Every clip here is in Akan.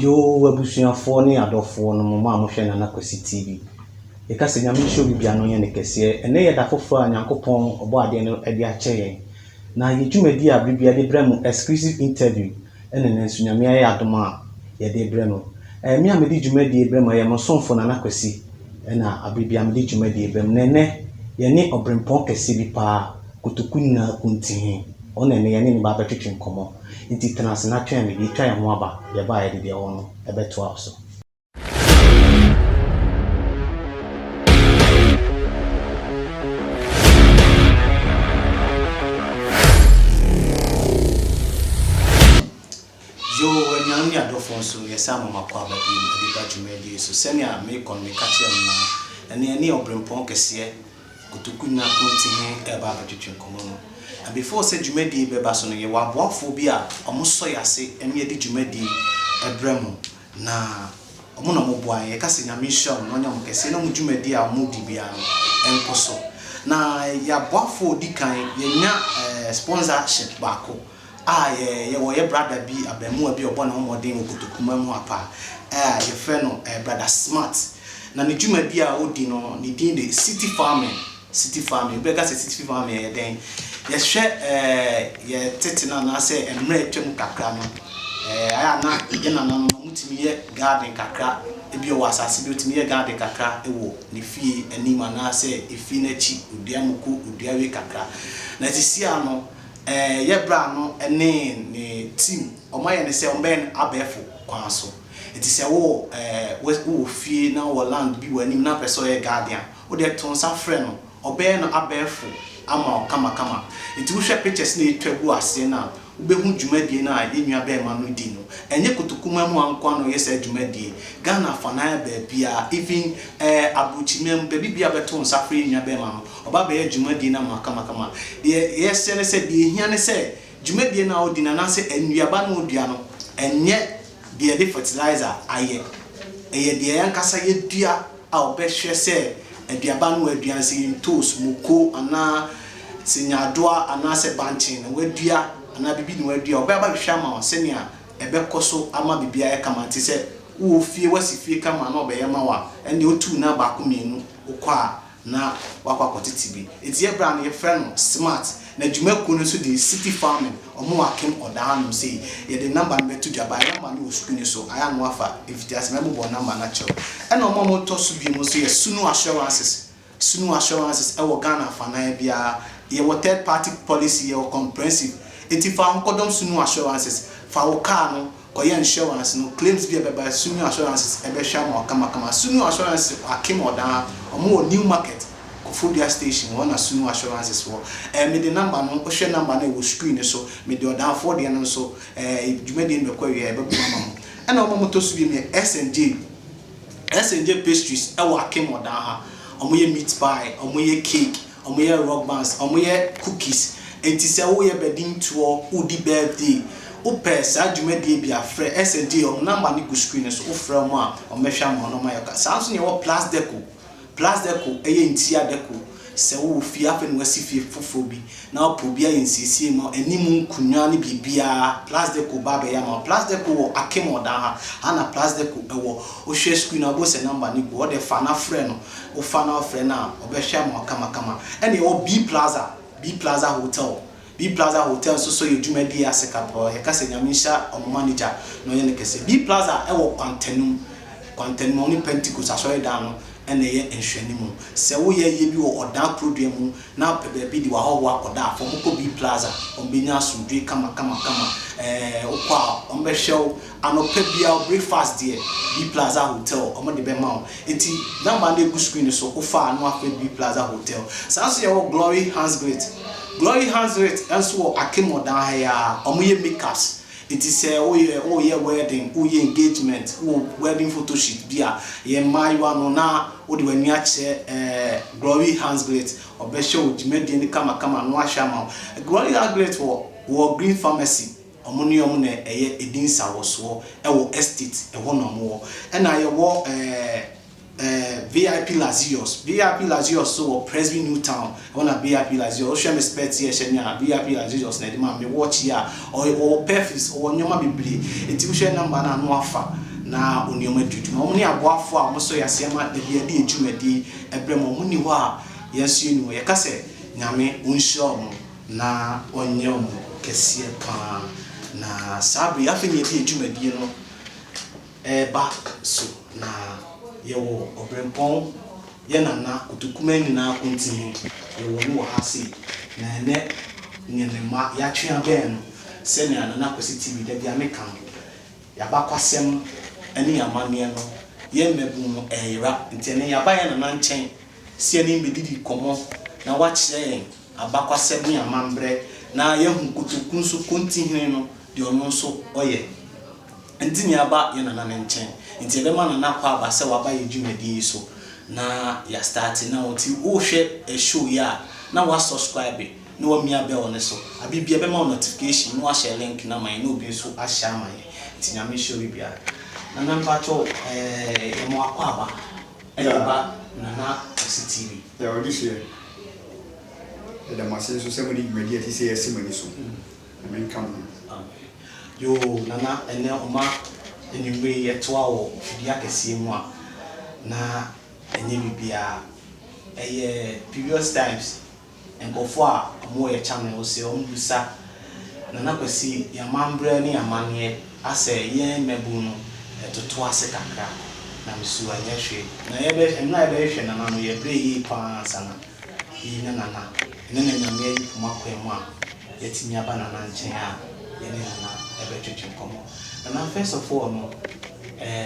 Yoo abusuafoɔ ne adɔfoɔ no mo a mohwɛ Nana Kwasi TV. Yɛka sɛ Nyame nhyɛ obi biara na ɔnyɛ no kɛseɛ. Ɛnnɛ yɛ da foforɔ a Nyankopɔn ɔbɔ adeɛ no de akyɛ yɛn. Na yɛ dwumadie a bere biara de brɛ mo exclusive interview ɛna ɛnnɛ nso Nyame ayɛ adom a yɛde brɛ mo. Me a mede dwumadie brɛ mo ɛyɛ mo somfo Nana Kwasi ɛna abere biara mede dwumadie brɛ mo. Na ɛnnɛ yɛne ɔbrempɔn kɛseɛ bi paa, kotoku nyinaa kuntihi, ɔno na ɛnnɛ yɛne no ba abɛtwetwe nkɔmmɔ. Nti tena ase na twɛn me, yɛtwa yɛn ho aba, yɛba a yɛde deɛ ɛwɔ no ɛbɛtoa wo so. Yoo, anuanom ne adɔfoɔ nso, yɛsan ma mo akwaaba bio de ba dwumadie so. Sɛnea merekɔ no, meka kyerɛɛ mo no ara, ɛnnɛ yɛne ɔberempɔn kɛseɛ Kotoku Nyarko Ntihe reba abɛtwetwe nkɔmmɔ no. Na before sɛ dwumadie yi bɛba so no, yɛwɔ aboafoɔ bi a wɔsɔ yɛn ase ma yɛde dwumadie yi brɛ mo. Na wɔn na wɔboa yɛn. Yɛka sɛ Nyame nhyira wɔn na ɔnyɛ wɔn kɛseɛ na wɔn dwumadie a wɔdi biara no nkɔ so. Na yɛn aboafoɔ a ɔdi kan, yɛnya sponsorship baako a yɛwɔ yɛ brada bi, abaamua bi a ɔbɔ ne ho mmɔden wɔ Kotokuma mu ha paa a yɛfrɛ no Brada Smart. Na ne dwumadi a ɔdi no, ne din de City Farming. City Farming, obi bɛka sɛ City Farming ɛyɛ dɛn? Yɛhwɛ yɛ tete no anaasɛ mmerɛ a atwam kakra no, ayɛ a na yɛ nananom no wɔtumi yɛ garden kakra, ebi ɔwɔ asase bi ɔtumi yɛ garden kakra wɔ ne fie anim anaasɛ efie no akyi, ɔdua moko, ɔdua wei kakra. Na seesei ara no, Yɛ bra no ne ne team ɔmo ayɛ no sɛ ɔmo bɛyɛ no abɛɛfo kwan so. Nti sɛ wowɔ wowɔ fie na wowɔ land bi wɔ anim na wopɛ sɛ ɔyɛ garden a, wodeɛ to nsa frɛ no, ɔbɛyɛ no abɛɛfo ama wo kamakama. Nti wohwɛ pictures no a yɛtwa gu aseɛ no a, wobɛhu dwumadie no a yɛn nua bɛɛma no di no. Ɛnyɛ Kotokuma mu ha nko ara na ɔyɛ saa dwumadie yi, Ghana afanan baabiara, even Aburokyimam, baabi biara wobɛto nsa afrɛ yɛn nua bɛɛma no, Ɔba bɛyɛ dwumadie no ama kamakama. Deɛ yɛsrɛ ne sɛ, deɛ ɛhia ne sɛ, dwumadie no a wodi no anaasɛ nnuaba no a wodua no, ɛnyɛ deɛ yɛde fertilizer ayɛ. Ɛyɛ deɛ yɛn ankasa yɛdua a wɔbɛhwɛ sɛ aduaba no a wɔadua no, sɛ ɛyɛ ntoosi, moko anaa sɛ nyaadoa anaasɛ bankye na wɔadua anaa biribi na wɔadua, wɔbɛba abɛhwɛ ama wo sɛnea ɛbɛkɔ so ama biribiara ayɛ kama. Nti sɛ wowɔ fie, woasi fie kama na wɔbɛyɛ ma wo a, ɛnneɛ wotu wo nan baako mmienu wokɔ a, na wakɔ akɔtete bi. Enti yɛ bra no yɛfrɛ no smart na dwumakuo no nso de city farming ɔmo wɔ akem ɔda hanom sei. Yɛde number no bɛto dwa by number no wɔ screen no so ayɛ a na wafa mfitiase mɛbobɔ number no akyerɛ wo. Ɛna ɔmo a ɔmo tɔ so biom nso yɛ Sunu Assurances. Sunu Assurances ɛwɔ Ghana afanan biara. Yɛwɔ third party policy yɛwɔ comprehensive. Enti fa wo ho kɔdɔm Sunu Assurances. Fa wo car no Kɔyɛ insurance no claims bi a ɛbɛba Sunu Assurances ɛbɛhwɛ ama wo kamakama. Sunu Assurances wɔ Akim Ɔdaa, wɔn wɔ New Market, Koforidua station hɔ na Sunu Assurances wɔ. Ɛɛ mede number no, wohwɛ number no a ɛwɔ screen no so, mede Ɔdaafoɔ deɛ no nso ɛɛ dwumadie no bɛkɔ awieɛ a yɛbɛbɔ ama mo. Ɛna wɔn a wɔtɔ so biom yɛ S&J, S&J Pastries ɛwɔ Akim Ɔdaa ha. Wɔyɛ meat pie, wɔyɛ cake, Wɔyɛ rock bands, wɔyɛ cookies. Enti sɛ woyɛ badintoɔ, wodi birthday, wopɛ saa dwumadie bi a, frɛ SNJ, wɔn number no gu screen no so, wofrɛ wɔn a, wɔbɛhwɛ ama wo na wɔayɛ wo ka. Saa nso na yɛwɔ Plus Deco. Plus Deco yɛ ntia deco. Sɛ wowɔ fie, afei na woasi fie foforɔ bi, na wopɛ obi ayɛ nsiesie ma wo, anim nkonnwa ne biribiara, Plus Deco ba abɛyɛ ama wo. Plus Deco wɔ Akim Ɔdan ha, ha na Plus Deco wɔ. Wohwɛ screen no a, wobɛhu sɛ number no gu hɔ, wode fa na frɛ no. Wofa na wofrɛ no a, ɔbɛhwɛ ama wo kamakama. Ɛna yɛwɔ B Plaza, B Plaza Hotel. B Plaza Hotel nso so yɛ dwumadie ase kapɔɔ. Yɛka sɛ Nyame nhyira wɔn manager na ɔnyɛ no kɛseɛ. B Plaza ɛwɔ Kwantanum. Kwantanum, ɔne Pentecost asɔredan no na ɛyɛ nhwɛanimu. Sɛ woyɛ ayie bi wɔ Ɔdan Kurodua mu na wopɛ baabi de w'ahɔhoɔ akɔda a, fa wɔn kɔ B Plaza. Wɔbɛnya asomdwoe kamakamakama. Ɛɛ, wokɔ a, wɔbɛhwɛ wo. Anɔpa biara wo breakfast deɛ, B Plaza Hotel, wɔde bɛma wo. Enti number no egu screen no so, wofa a na wafrɛ B Plaza Hotel. Saa nso yɛwɔ Glory Hansgrit. Glory Hansgrit nso wɔ Akim Ɔdan ha yi ara. Wɔyɛ makeups. Enti sɛ woyɛ woreyɛ wedding, woreyɛ engagement, wowɔ wedding photo shoot bi a, yɛ mmaayewa no na wode w'ani akyerɛ ɛɛ Glory Hansgrit. Ɔbɛhwɛ wo dwumadie no kamakama na wahwɛ ama wo. Glory Hansgrit wɔ wɔ Green Pharmacy. Wɔn ne wɔn na ɛyɛ ɛdi nsawɔsoɔ wɔ estate ɛhɔ na wɔn wɔ. Ɛna yɛwɔ ɛɛ ɛɛ VIP Luxurious. VIP Luxurious nso wɔ Presby New Town ɛhɔ na VIP Luxurious. Wohwɛ me spɛts yi a ɛhyɛ me a VIP Luxurious na ɛde maa me. Me watch yi a ɔyɛ ɔwɔ perfumes ɔwɔ nneɛma bebree. Nti wohwɛ number no a na wafa. na wo nneɛma adi dwuma. Wɔn ne aboafoɔ a wɔsɔ yɛn ase ma da biara de yɛn dwumadie brɛ mo. Wɔn nni hɔ a yɛn nso yɛnni hɔ. Yɛka sɛ Nyame ɔnhyira wɔn na ɔnyɛ wɔn kɛseɛ paa. Na saa berɛ yi afei na yɛde yɛn dwumadie no reba so. Na yɛwɔ Ɔberempɔn, yɛn Nana Kotokuman nyinaa Kontihene, yɛwɔ no wɔ ha sei. Na ɛnnɛ ne ne mma yɛatwe abɛn no sɛnea Nana Kwasi TV da biara meka no. Y'abakwasɛm ne y'amanneɛ no, yɛn mmabun no, ɛreyera. Nti ɛnnɛ yɛaba yɛn nana nkyɛn sɛ yɛne no bɛdidi nkɔmmɔ na wakyerɛ yɛn abakwasɛm ne amammerɛ na yɛahu kotoku nso kontihene no deɛ ɔno nso ɔyɛ. Nti na yɛaba yɛn nana no nkyɛn. Nti yɛbɛma nana akɔ aba sɛ waba yɛn dwumadie yi so na yɛastarte. Na nti wohwɛ show yi a na woasubscribe. Na wamia bell no so aber biara bɛma wo notification na wahyɛ link no ama yɛn na obi nso ahyɛ ama yɛn nti Nyame nhyira obi biara. Nana mpakyɛw eh yɛma wo akwaaba ɛde ba Nana Kwasi TV. Yeah ɔdehyeɛ, yɛda mo ase nso sɛ mode dwumadie a ɛte sei asi mo ani so. Nyame nka mo ho. Amen. Yoo Nana ɛnɛ ɔma anwumerɛ yi yɛtoa wɔ fidie akɛseɛ mu a na ɛnyɛ biribiara ɛyɛ previous times Nkorɔfoɔ a ɔmo yɛ channel sɛ ɔmo bisa Nana Kwasi yɛn amambrɛ ne yɛn amanneɛ asɛ yɛn mmabun no ɛtoto ase kakra na me su ɛnyɛ hwee na yɛbɛ mmerɛ a yɛbɛhwehwɛ Nana no yɛbrɛ yie paa ansa na yɛnya Nana ɛnɛ na Nyame ayi poma kwan mu a yɛatumi aba Nana nkyɛn a yɛne Nana ɛbɛtwetwe nkɔmmɔ Nana first of all no ɛɛ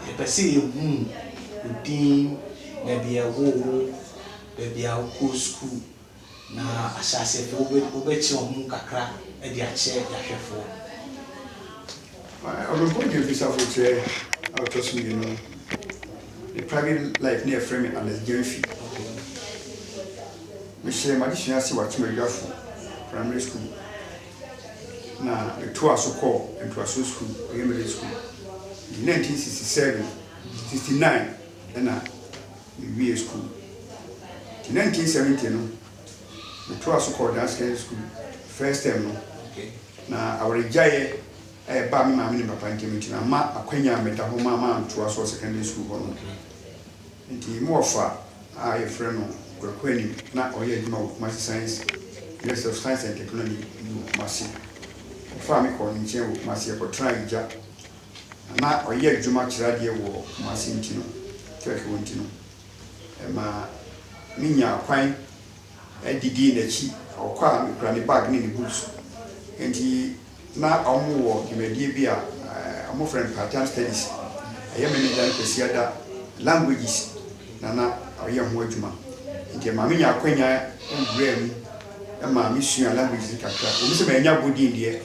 yɛpɛ sɛ yɛhu wo din baabi a yɛwoo wo baabi a wokɔɔ sukuu, na ahyɛaseɛ pɛ wobɛkyerɛ wɔn mu kakra de akyerɛ yɛahwɛfoɔ. Ɔbenfo Gyamfi Safo kyerɛ a ɔtɔ so mmienu no, ne private life ne yɛfrɛ me Alex Gyamfi. Mehyɛɛ m'adesua ase wɔ Akyem Aduafo Primary School na metoaa so kɔɔ ntoasoɔ sukuu, ɔyɛ middle school. Nti 1967, 69 ɛna Mewiee sukuu. Nti 1970 no, metoaa so kɔɔ Daa Secondary School, first term no. Na awaregyaeɛ a ɛbaa me maame ne me papa ntam nti no, amma akwanya a meda hɔ ma mantoa so wɔ secondary school hɔ no. Nti me wɔfa a yɛfrɛ no Kwaku Anim, na ɔyɛ adwuma wɔ Kumasi Science, University of Science and Technology bi wɔ Kumasi. Ɔfaa me kɔɔ ne nkyɛn wɔ Kumasi, yɛkɔtenaa Igya. Na na ɔyɛ adwuma kyerɛ adeɛ wɔ Kumasi nti no, Turkey hɔ nti no, ɛma menyaa kwan didii n'akyi. Ɔkɔ a mekura ne bag ne ne books. Nti na wɔwɔ dwumadie bi a wɔfrɛ no part time studies. Ɛyɛ Memeda ne Kwasiada languages na na ɔyɛ ho adwuma. Nti ɛma menyaa akwanya wuraa mu. ma misuaa languages no kakra. Ɛwom sɛ mannya abodin deɛ,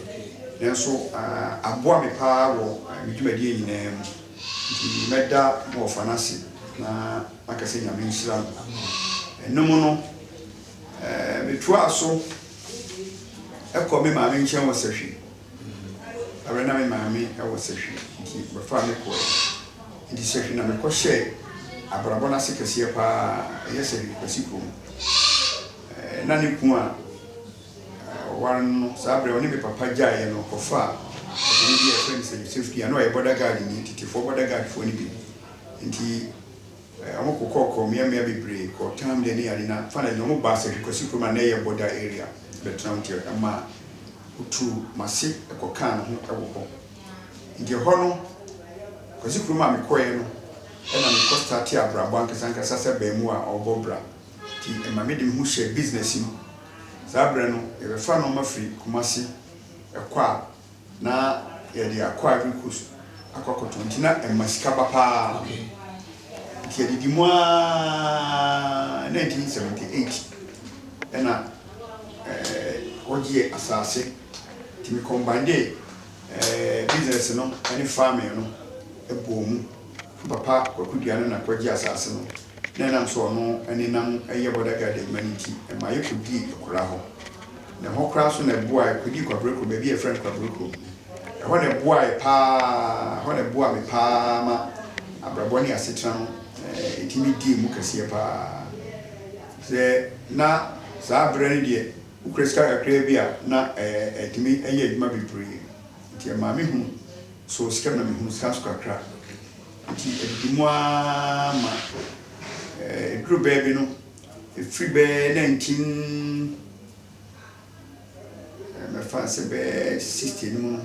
nanso aboa me paa wɔ me dwumadie nyinaa mu. Nti mɛda mo wɔfa no ase na maka sɛ Nyame nhyira no. Ɛno mu no, metoaa so kɔɔ me maame nkyɛn wɔ Sahwi. Berɛ na me maame wɔ Sahwi nti wɔfaa me kɔɔɛ. Nti Sahwi na mekɔhyɛɛ abrabɔ no ase kɛseɛ paa, ɛyɛ Sahwi Kwasi kurom. Na ne kunu a ɔware no no, saa berɛ ɔne me papa gyaeɛ no, ɔkɔfaa ɔpanin bi a yɛfrɛ no sɛ Joseph Dua, na ɔyɛ border guard ni, tetefoɔ border guard foɔ no bi. Nti wɔkokɔɔkɔɔ mmeammea bebree, kɔɔ Tamale ne ade, na finally no wɔbaa Sahwi Kwasi kurom a na ɛyɛ border area bɛtena hɔ, nti ɛmaa ɔtuu m'ase kɔkaa ne ho wɔ hɔ. Nti ɛhɔ no, Kwasi kurom a mekɔeɛ no, ɛna mekɔ startee abrabɔ ankasa ankasa sɛ abaamua a ɔrebɔ bra. Nti ɛma mede me ho hyɛɛ business mu. Saa berɛ no, yɛbɛfa nnoɔma firi Kumasi kɔ a, na yɛde akɔ Ivory Coast akɔ akɔtɔn. Nti na ɛma sika ba pa ara. Nti yɛdidi mu ara, 1978 ɛna wɔgyee asase. Nti me combinedee business no ne farming no bɔɔ mu. Me papa Kwaku Duah no na kɔgyee asase no. Na ɛnam sɛ ɔno nenam yɛ border guard adwuma no nti, ɛmaa yɛkɔdii akuraa hɔ. Na ɛhɔ koraa nso na ɛboaa yɛ, kɔdii Kwabre kurom, baabi a yɛfrɛ no Kwabre kurom. Ɛhɔ na ɛboaa yɛ pa ara, ɛhɔ na ɛboaa me pa ara ma abrabɔ ne asetena no ɛtumi dii mu kɛseɛ pa ara. Sɛ na saa berɛ no deɛ, wokura sika kakraa bi a, na ɛtumi yɛ adwuma bebree. Nti ɛmaa mehunu. Sɔɔ sika mu na mehunuu sika nso kakra. Nti adidi mu ara ma ɛduru baabi no, ɛfiri bɛyɛ 19 mɛfa no sɛ bɛyɛ 60 no mu no,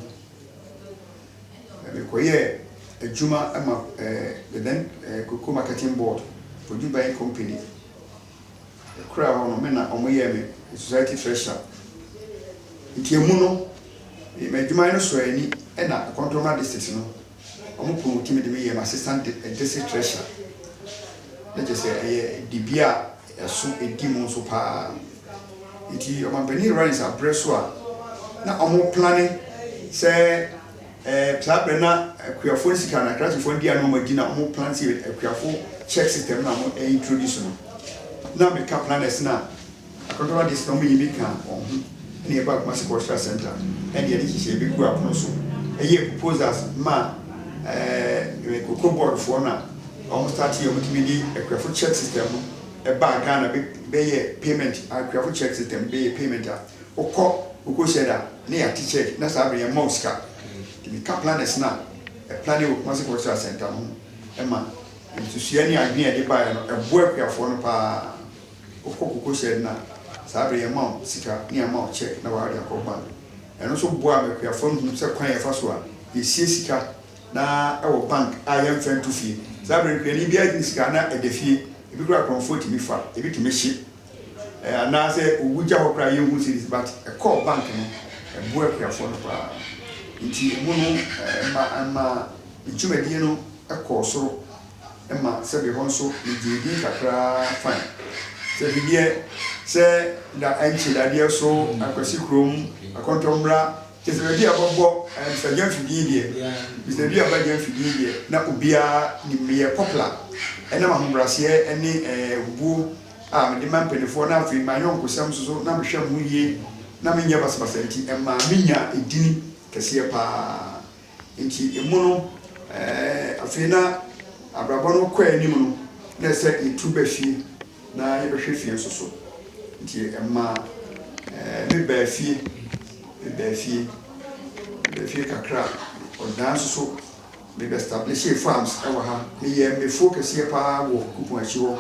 mekɔyɛɛ adwuma ma the then Cocoa Marketing Board, Produce Buying Company. Ɛkoraa hɔ no, me na wɔyɛɛ me society treasurer. Nti emu no, m'adwumayɛ no sɔɔ ani ɛna Kɔntɔnma district no, wɔn promote me de me yɛɛ m'assistant district treasurer. Na kyerɛ sɛ ɛyɛ dibea a ɛso ɛdi mu nso paa. Nti Ɔmampanin Rawlings abrɛ so a na wɔn plane sɛ Ɛɛ saa berɛ na akuafoɔ no sika no akrakyefoɔ no di a na wɔn adi na wɔn plan sɛ akuafoɔ check system na wɔn introduce no na meka planners na akɔntɔba de na wɔn yi mi ka wɔn ho ɛna yɛba Kumasi Cultural Center ɛna yɛde hyehyɛ yɛbɛgu apono so ɛyɛ proposals ma ɛɛ cocoa board foɔ na wɔn start yɛ wɔn tumi de akuafo check system no ɛbaa Ghana bɛyɛ payment akuafo check system bɛyɛ payment a Wokɔ cocoa shed a na yɛate check na saa bere yɛmma wo sika. Nti meka planners no a ɛplane wɔ Kumasi Cultural Centre no ho ma nsusua ne adwene a yɛde baeɛ no ɛboa akuafoɔ no pa ara. Wokɔ cocoa shed no a saa bere yɛma wo sika na yɛama wo check na wode akɔ bank. Ɛno nso boa ma akuafoɔ no hu sɛ kwan a yɛfa so a yɛsie sika na ɛwɔ bank a yɛmfa nto fie. Saa bere no kuani biara gye ne sika na ɛda fie. Ebi koraa akorɔmfoɔ tumi fa, ebi tumi hye. Anaasɛ owu gya hɔ koraa yɛnhu series but ɛkɔɔ bank no ɛboa akuafoɔ no paa nti emu no ɛma ɛma dwumadie no ɛkɔɔ soro ɛma sɛbi hɔ nso megyee din kakraa fine sɛ bibiɛ sɛ da ɛnkye dadeɛ so akwasi kurom akɔntɔmmra Kyerɛ sɛ baabi a wɔbɔ Mister Gyamfi din deɛ, Mister Duaba Gyamfi din deɛ, na obiara nim. Meyɛ popular ɛnam ahobrɛaseɛ ne obuo a mede ma mpanimfoɔ na afei m'ayɔnkosɛm nso so na mehwɛ me ho yie na menyɛ basabasa nti ɛmaa menyaa edini kɛseɛ pa ara. Nti emu no, afei na abrabɔ no kɔ anim no, na ɛsɛ yɛtu ba fie na yɛbɛhwɛ fie nso so. Nti ɛmaa mebaa fie, mebaa fie, mebaa fie kakra. Ɔdaa nso so, mebɛ establishee farms wɔ ha. Meyɛɛ mmefuo kɛseɛ paa wɔ Kupon akyi hɔ.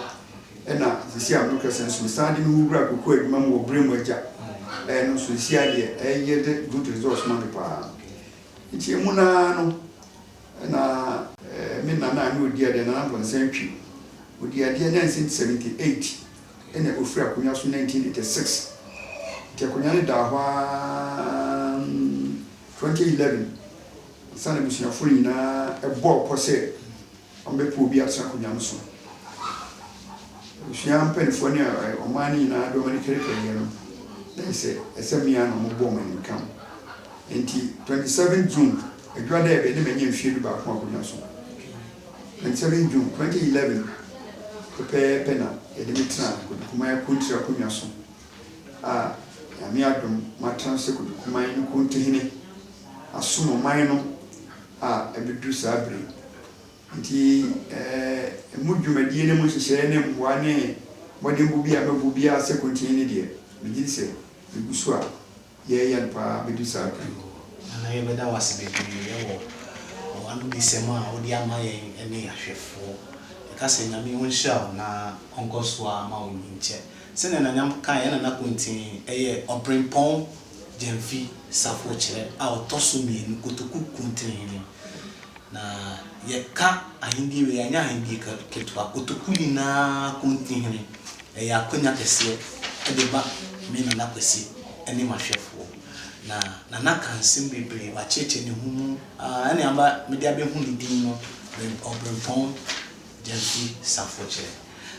Ɛna seesei a merekasa nso, mesan de me ho wuraa kokoo adwuma mu wɔ Berɛ mu Agya. Ɛno nso seesei ara deɛ, ɛyɛ de good results ma me paa. Nti emu no ara no na me nana a na ɔdi adeɛ, Nana Amponsah Antwi, ɔdii adeɛ 1978 ɛna ɔfiri akonnwa so 1986. Nti akonnwa no daa hɔ ara 2011 ansa na abusuafoɔ nyinaa bɔɔ pɔ sɛ Wɔbɛpɛ obi atena akonnwa no so. Abusua mpanimfoɔ ne ɔman no nyinaa de wɔn ani karikaeɛ no, na ɛyɛ sɛ ɛsɛ me ara na wɔbɔɔ me animka. Enti 27 June, Adwuma da a ɛbɛn na manya mfeɛ dubaako wɔ akonnwa so. 27 June 2011 pɛpɛɛpɛ na yɛde me tenaa Kotokuman Akontire akonnwa so a Nyame adom matena so sɛ Kotokuman no Kontihene asom ɔman no a abɛduru saa berɛ yi. Nti ɛmu dwumadie ne mu nhyehyɛeɛ ne mmoa ne mmɔdenbɔ bi a mɛbɔ biara sɛ kontini no deɛ, megye di sɛ yɛgu so a yɛreyɛ no pa ara bɛdu saa berɛ yi. Nana yɛbɛda wo ase bebree wɔ w'anodisɛm a wode ama yɛn ne ahwɛfoɔ. Yɛka sɛ Nyame ɔnhyira wo na ɔnkɔ so ara ma wo nyinkyɛ. Sɛnea Nana kaeɛ, yɛn Nana Kontini yɛ ɔberempɔn Gyamfi Safokyerɛ a ɔtɔ so mmienu, Kotoku Kuntinhene. Na yɛka ahendie wei a, ɛnyɛ ahendie ketewa. Kotoku nyinaa Kuntinhene. Ɛyɛ akwanya kɛseɛ de ba me Nana Kwasi ne m'ahwɛfoɔ. Na Nana ka nsɛm bebree, wakyerɛkyerɛ ne ho mu ara, ɛnna ama mede abɛhu ne din no, Ɔberempɔn Gyamfi Safokyerɛ.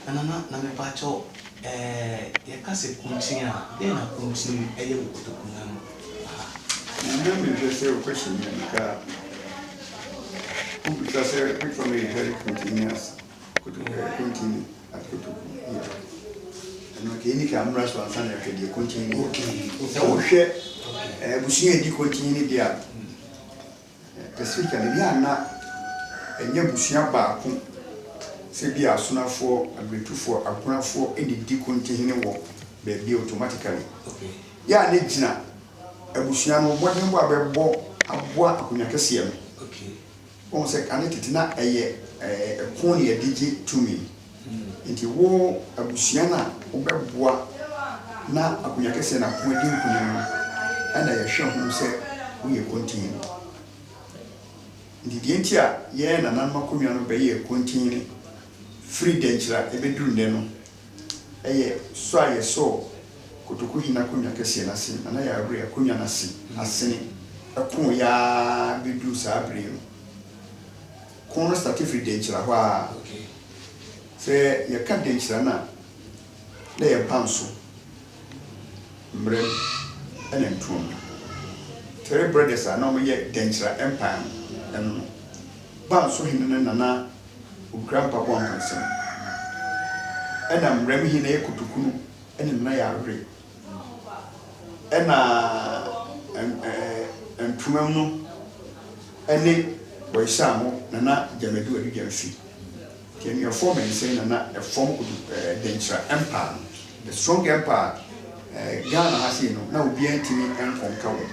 Na Nana, na mepakyɛw, ɛɛ, yɛka sɛ kunkyin a, dɛn na kunkyin yɛ wɔ kotoku no ano ha? Na mehwɛ sɛ wo question yi a nka wobisa sɛ which one is very continuous kotoku eh, continue at kotoku yeah. Ɛno nka ɛni ka mmra so ansa na yɛhwɛ deɛ continue yɛ. Sɛ wohwɛ abusua a ɛdi continue no deɛ a Specifically, yɛ a na ɛnyɛ abusua baako sɛ bi a Asonafoɔ, Abiretufoɔ, Agonafoɔ na ɛdi kontihene wɔ baabi automatically. Yɛ a na ɛgyina abusua no mmɔdenbɔ a bɛbɔ aboa akonnwa kɛseɛ no. Wohu sɛ kane tete na ɛyɛ ɛko na yɛde gye tumi. Nti wo abusua no a wobɛboa na akonnwa kɛseɛ no ako adi nkonim no ɛna yɛhwɛ ho sɛ woyɛ kontini. Nti deɛ nti a yɛn nananom akonnwa no bɛyɛɛ kontini firi Dɛnkyira ɛbɛduru nnɛ no yɛ sɔ a yɛsɔɔ Kotoku Hene akonnwa kɛseɛ no ase, Nana Yaw Abrɛ akonnwa no ase asene koeɛ ara bɛduru saa berɛ yi no. Ko no starte firi Denkyira hɔ ara. Sɛ yɛka Denkyira no a, na ɛyɛ Banso, Mmerɛm ɛna Ntuom. Three brothers a na wɔyɛ Denkyira Empire no, ɛno no. Banso hene no Nana Okura mpaboa mpansam. Ɛna mmram he na yɛ kotoku no ne nana yɛ awere. Ɛna ntomam no ne Bɔesaamo nana Gyamadu Adu Gyamfi. Nti anuafoɔ mmiɛnsa yi na na ɛfɔm koto Denkyira Empire no. The strong empire Ghana ha sei no na obiara ntumi nkɔnka wɔn.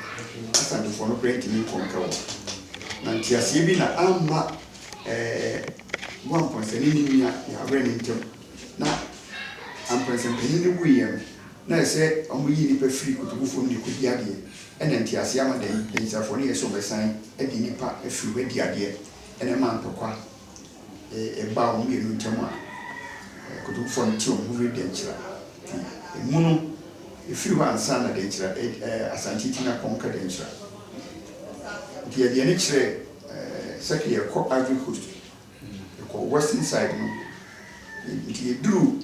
Asantefoɔ no koraa ntumi nkɔnka wɔn. Na nteaseɛ bi na amma Ɛɛ, wo ampɔnsa ne ne nua yɛ awerɛ no ntam. Na ampɔnsa panin no wuiɛ no, na ɛsɛ sɛ wɔyi nnipa firi kotokufoɔ mu de kɔdi adeɛ. Ɛna nteaseɛ ama Dansiafoɔ no yɛ sɛ wɔbɛsan de nnipa afiri hɔ adi adeɛ. Ɛna ɛmaa ntɔkwa baa wɔn mmienu ntam a kotokufoɔ no tee wɔn ho firii Dankyira. Nti emu no, ɛfiri hɔ ansa na Dankyira, Asante tumi akɔnka Dankyira. Nti yɛde yɛn ani kyerɛɛ Sɛke yɛkɔ Ivory Coast, yɛkɔ western side no, nti yɛduru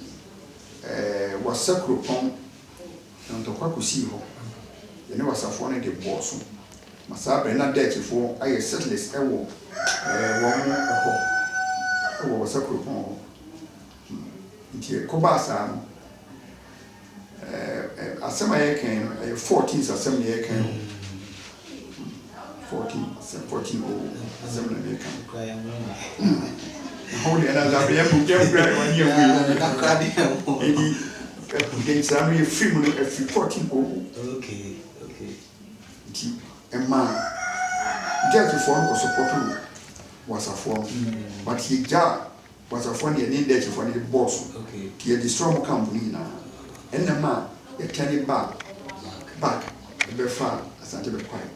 Wassa kuropɔn na ntɔkwa kɔsii hɔ. Yɛne Wassafoɔ no de bɔɔ so. Ma saa berɛ na Dutchfoɔ ayɛ settlers wɔ wɔn hɔ, wɔ Wassa kuropɔn hɔ. Nti ɛkɔbaa saa no, Asɛm a yɛreka yi no, ɛyɛ fourteens asɛm na yɛreka yi o. 14 asɛm, 14 o asɛm na yɛreka no. Ɛhɔ deɛ na sɛ yɛn mu yɛn kura yɛn ani ewu yi. Edi ɛdensira no yɛfiri mu no ɛfiri 14 o. Nti ɛmaa judgefoɔ no kɔ sɔpɔto wasafoɔ no but yɛgyaa Wasafoɔ no deɛ ne Dutchfoɔ no de bɔɔ so nti yɛ destroy ɔmo camp no nyinaa ɛna ɛma yɛ turne ba back bɛfaa Asante Bɛkwae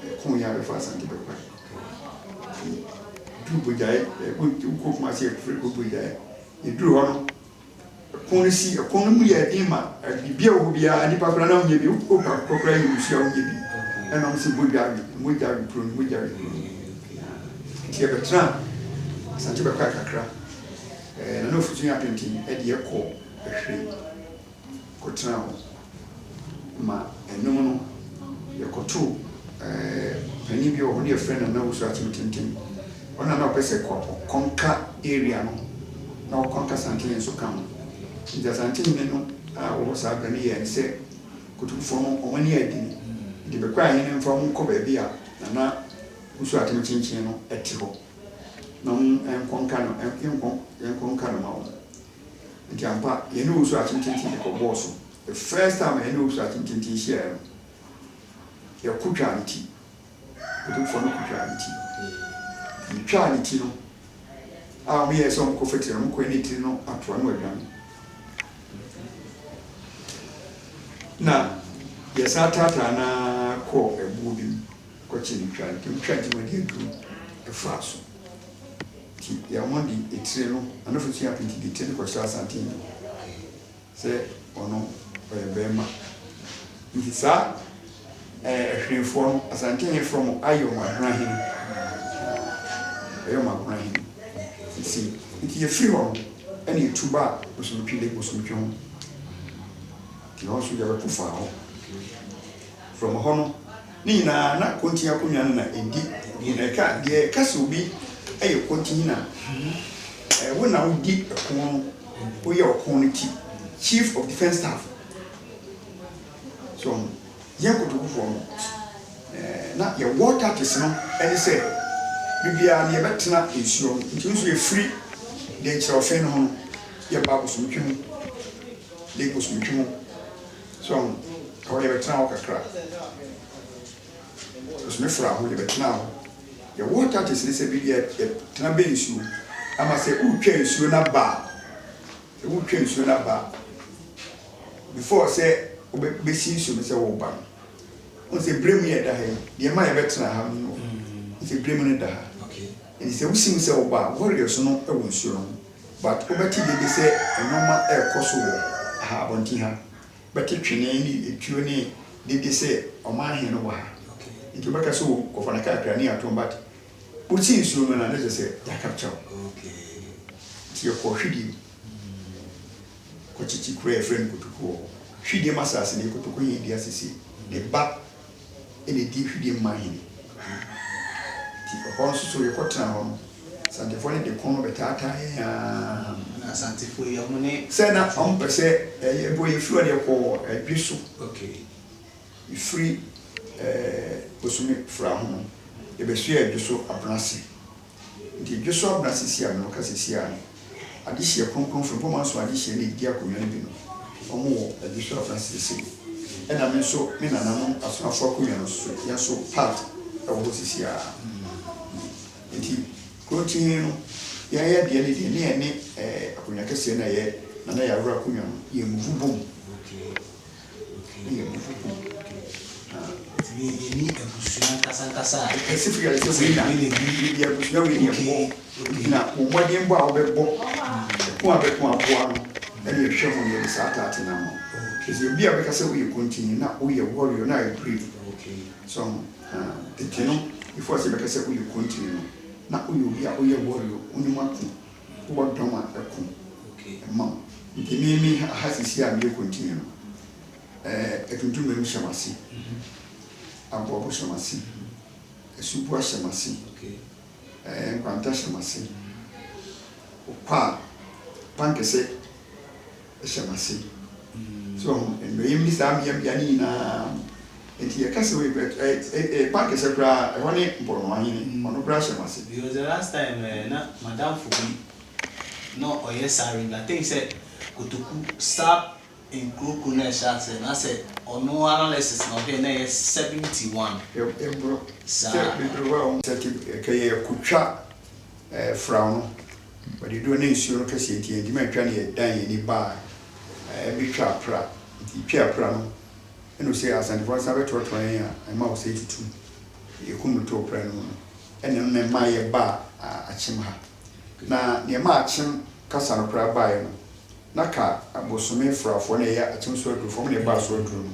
yɛkoo yɛ a bɛfaa Asante Bɛkwae nti duru Bogyae wokɔ Kumasi yɛfrɛ kuro Bogyae yɛduru hɔ no Ɛko no si, ɛko no mu yɛɛ den ma biribi a ɛwɔ hɔ biara, nnipa koraa na wonyɛ bi, wokɔ akokɔ koraa yi nsu a wonyɛ bi. Ɛna wɔn sɛ mogya we, mogya we kuro no, mogya we kuro no. Nti yɛbɛtena Asante bɛkɔɛ kakra. Ɛɛ Nana Ofosu Apenten ɛde yɛ kɔɔ Ɛhwere kɔtena hɔ. Ma ɛno mu no, yɛkɔtoo panin bi wɔ hɔ, na yɛfrɛ no Nana Owusu Akyem Tenten. Ɔno na na ɔpɛ sɛ ɔkɔnka area no, na ɔkɔnka Asantehene nso ka ho. Nti Asantehene no a ɔwɔ hɔ saa berɛ no yɛɛ no sɛ Kotokufoɔ no wɔn ani yɛ den, nti bɛkɔ a hene mfa wɔn nkɔ baabi a Nana Owusu Akyem Kyenkyen no te hɔ, na wɔnkɔnka no, yɛnkɔnka no ma wɔn. Nti ampa, yɛne Owusu Akyem Tenten de kɔbɔɔ so. The first time a yɛne Owusu Akyem Tenten hyiaeɛ no, yɛko twaa ne ti. Kotokufoɔ no ko twaa ne ti. Nti yɛtwaa ne ti no, a wɔyɛɛ sɛ wɔkɔfa tiri no, wɔkɔɛ ne tiri no atoa no adwane. Na yɛsan taataa no ara kɔɔ ɛboɔ bi mu kɔkyee no twaa ne ti. Wɔtwaa ne ti no, wɔde aduro faa so. Nti wɔde etire no, Anofo Suapenti de etire no kɔhyɛɛ Asante hene. Sɛ ɔno ɔyɛ bɛɛma. Nti saa ɛhwenefoɔ no Asantehene frɛ ɔmo ayɛ ɔmo ahena hene. Ɛyɛ ɔmo ahena hene. Sisi nti yɛfiri hɔ no ɛna yɛtu baa Bosomtwe Lake Bosomtwe ho. Nti hɔ nso yɛbɛko faa hɔ. From hɔ no ne nyinaa na Kontin akonnwa no na ɛdi na ɛka deɛ ɛka sɛ obi yɛ Kontin na wo na wodi ɛko no woyɛ ɔko no ti Chief of Defence Staff so yɛn kotokufoɔ no na yɛ war tactics no ɛne sɛ biribiara no yɛbɛtena nsuo ho nti nso yɛfiri deɛ nkyerɛwfɛn no ho no yɛba Bosomtwe ho Lake Bosomtwe ho. So ahu? Ɛhɔ yɛbɛtena hɔ kakra. Because me fra ho, yɛbɛtena hɔ. Yɛ war tactics ne sɛ biribi a yɛtena bɛn nsuo ama sɛ wotwa nsuo no aba a, sɛ wotwa nsuo no aba a, before sɛ wobɛsi nsuo no sɛ woreba no, wohu sɛ berɛ mu yɛ da ha yi, deɛ ɛma yɛbɛtena ha no, wohu sɛ berɛ mu no da ha. Nti sɛ wosi mu sɛ woba a, warriors no wɔ nsuo no ho, but wobɛte dede sɛ nnoɔma ɛrekɔ so wɔ ha, abɔnten ha. Bɛte twene ne etuo ne dede sɛ ɔman he no wɔ ha. Nti wobɛka sɛ o kɔfa no kakra ne atom but wosi nsuo no na ne kyerɛ sɛ yɛacapture wo. Nti yɛkɔɔ Hwidiem kɔkyekye kuro a yɛfrɛ no Kotoku wɔ hɔ. Hwidiem asase no yɛ Kotoku he dea sesei. Ne ba na ɛdi Hwidiem man hene. Nti ɛhɔ nso so yɛkɔtenaa hɔ no, Asantefoɔ no de ko no bɛtaataa yɛn ara. Na Asantefoɔ yi, wɔn ne. Sɛ na wɔpɛ sɛ ɛyɛ mpo yɛfiri hɔ no yɛkɔɔ Ɛdwe so. Yɛfiri Bosome Fra ho no, yɛbɛsoɛɛ Ɛdwe so Abenase. Nti Dwoso Abena sisi a me no ka sisi a no adehyeɛ kronkron Frimpong Manso adehyeɛ na ɛdi akonwa no bi no ɔmo wɔ Dwoso Abena sesei ɛna me nso me nananom asomafoɔ akonwa no nso yɛn nso part ɛwɔ hɔ sisi a nti kronkyin no yɛn yɛ deɛ ne deɛ ne yɛne akonwa kɛseɛ na yɛ nana yɛ aworɔ akonwa no yɛ muvu bom. Yɛ abufuo. Nti yɛnni abusua ankasa ankasa a. Specifically sɛ wei na yɛdi abusua wei na yɛbɔ na wo mmɔdenbɔ a wobɛbɔ ɛko a bɛko aboa no ɛna yɛhwɛ ho na yɛde saa taate no ama wo. Ɛsɛ obi a bɛka sɛ woyɛ kontini na woyɛ warrior na ayɛ brave. So ho tete no before sɛ bɛka sɛ woyɛ kontini no na woyɛ obi a woyɛ warrior wonim ako wowɔ dɔm a ɛko ma wo. Nti me me ha sisi a meyɛ kontini no Ɛɛ atuntumam hyɛ m'ase, aboabo hyɛ m'ase, asuboa hyɛ m'ase, ɛɛ nkwanta hyɛ m'ase, okwa pankɛsɛ hyɛ m'ase. So ho nnɔyam ne saa mmeammea no nyinaa no. Nti yɛka sɛ wei bɛ ɛɛ ɛɛ pankɛsɛ koraa ɛhɔ ne Mporɔnoa hene, ɔno koraa hyɛ m'ase. Because the last time eh, na madamfo bi na ɔyɛ saa ring I think sɛ kotoku saa Nkuro kuro na ɛhyɛ aseɛ na sɛ ɔno analysis na ɔhwɛ na ɛyɛ 71. Ɛboro Saa. Sɛ bebree wɔ a wɔn sɛ te kɛ yɛ ko twa ɛɛ fraw no wɔde duro ne nsuo no kɛseɛ nti yɛn ntumi antwa ne yɛ dan yɛn ani baa ɛɛ bɛ twa pra nti twa pra no ɛna ɔsɛ asantefoɔ nsa bɛ toatoa yɛn a ɛma ɔsɛ tutu yɛ kum no too pra no mu no ɛna ɛno na ɛma yɛ baa akyem ha na nea ɛma akyem kasa no koraa baeɛ no Na ka bosome frafoɔ no a ɛyɛ akyem so adurofoɔ, wɔn na ɛbaa so aduro no,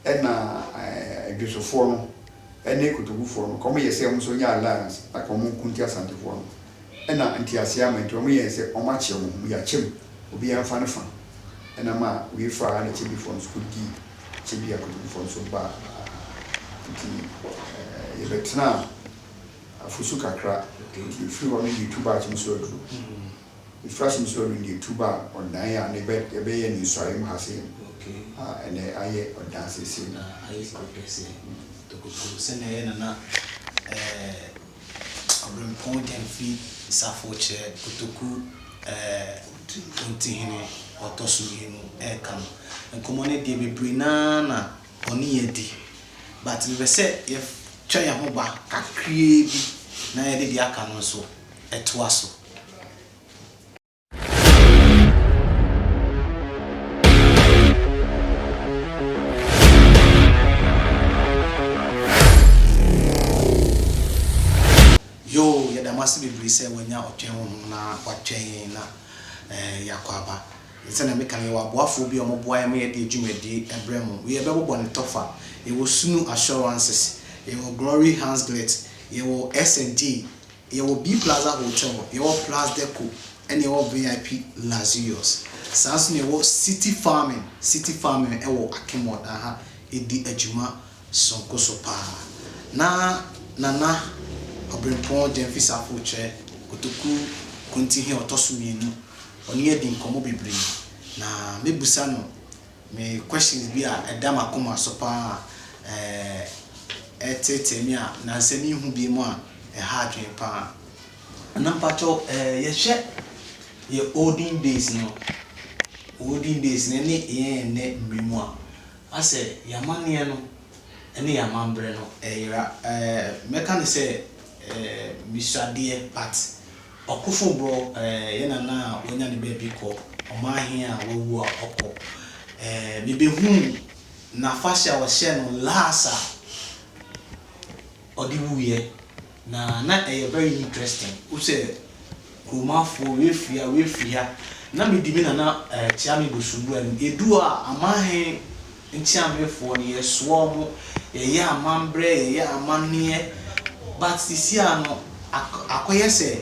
ɛna Adwosofoɔ no ne Kotokufoɔ no, ka wɔn yɛ sɛ wɔn nso nyɛ alliance na ka wɔn nko ntia Asantefoɔ no, ɛna nteaseɛ ama nti wɔn yɛɛ sɛ wɔn akyɛ wɔn ho, yɛakyɛ mu, obiara mfa ne fa, ɛna ma wei faa ha na Kyebifoɔ no nso kɔdii Kyebi a Kotokufoɔ nso baa ha, nti yɛbɛtenaa Afosu kakra, nti yɛfiri hɔ no yɛtu baa akyem so aduro. Efura so nso no deɛ tuba a ɔdan a ne bɛ yɛbɛyɛ ne nsuaeɛ mu ha sei no a ɛnɛ ayɛ ɔdan seesei no. Na ayɛ kuro kɛseɛ tokotoko sɛdeɛ ɛyɛ Nana ɛɛ Ɔbrempɔn Gyamfi Safo kyerɛ Kotoku ɛɛ Tontihene ɔtɔ so mmienu ɛreka no. Nkɔmmɔ no deɛ bebree no ara na ɔne yɛn adi but mepɛ sɛ yɛtwa yɛn ho ba kakraa bi na yɛde deɛ aka no nso toa so. Yoo, yɛda mo ase bebree sɛ wanya ɔtwɛn honhom na watwɛn yɛn na eh, yɛakɔ aba. Sɛnea meka no, yɛwɔ aboafoɔ bi a wɔboa yɛn ma yɛde dwumadie brɛ mo. Wei yɛbɛbobɔ ne tɔfa. Yɛwɔ Sunu Assurances, yɛwɔ Glory Hansglet, yɛwɔ S&J, Yɛwɔ B Plaza Hotel, yɛwɔ Place Deco, ɛna yɛwɔ VIP Luxurious. Saa nso na yɛwɔ City Farming, City Farming ɛwɔ Akim Oda ha, ɛdi adwuma sononko so paa. Na Nana Ɔbrempɔn Gyamfi Sarfo kyerɛ Kotoku Kontihe a ɔtɔ so mmienu, ɔne yɛn adi nkɔmmɔ bebree. Na mɛbusa no Me questions bi a ɛda m'akoma so paa a ɛreteetee me a nnansa menhu bi mu a ɛha adwene paa. Na mpakyɛw yɛhwɛ yɛ olden days no, olden days no ne yɛn ɛnnɛ mmerɛ mu a, asɛ yɛn amanneɛ no ne yɛn amammerɛ no ɛyera. Mɛka no sɛ. Mesua adeɛ but ɔkofo borɔ yɛ nana a wanya ne baabi kɔ, ɔman a wawu a ɔkɔ. Mebɛhuu n'afahyɛ a ɔhyɛ no last a ɔde wuyɛ na ɛyɛ very interesting. Wosɛ kuromanfoɔ wei firi ha, wei firi ha, na medi me nana Kyeame Bosumbura no edu a amanhe nkyeamefoɔ no yɛsoa wɔn, yɛyɛ amambrɛ, yɛyɛ amanneɛ, but sisi a no akɔyɛ sɛ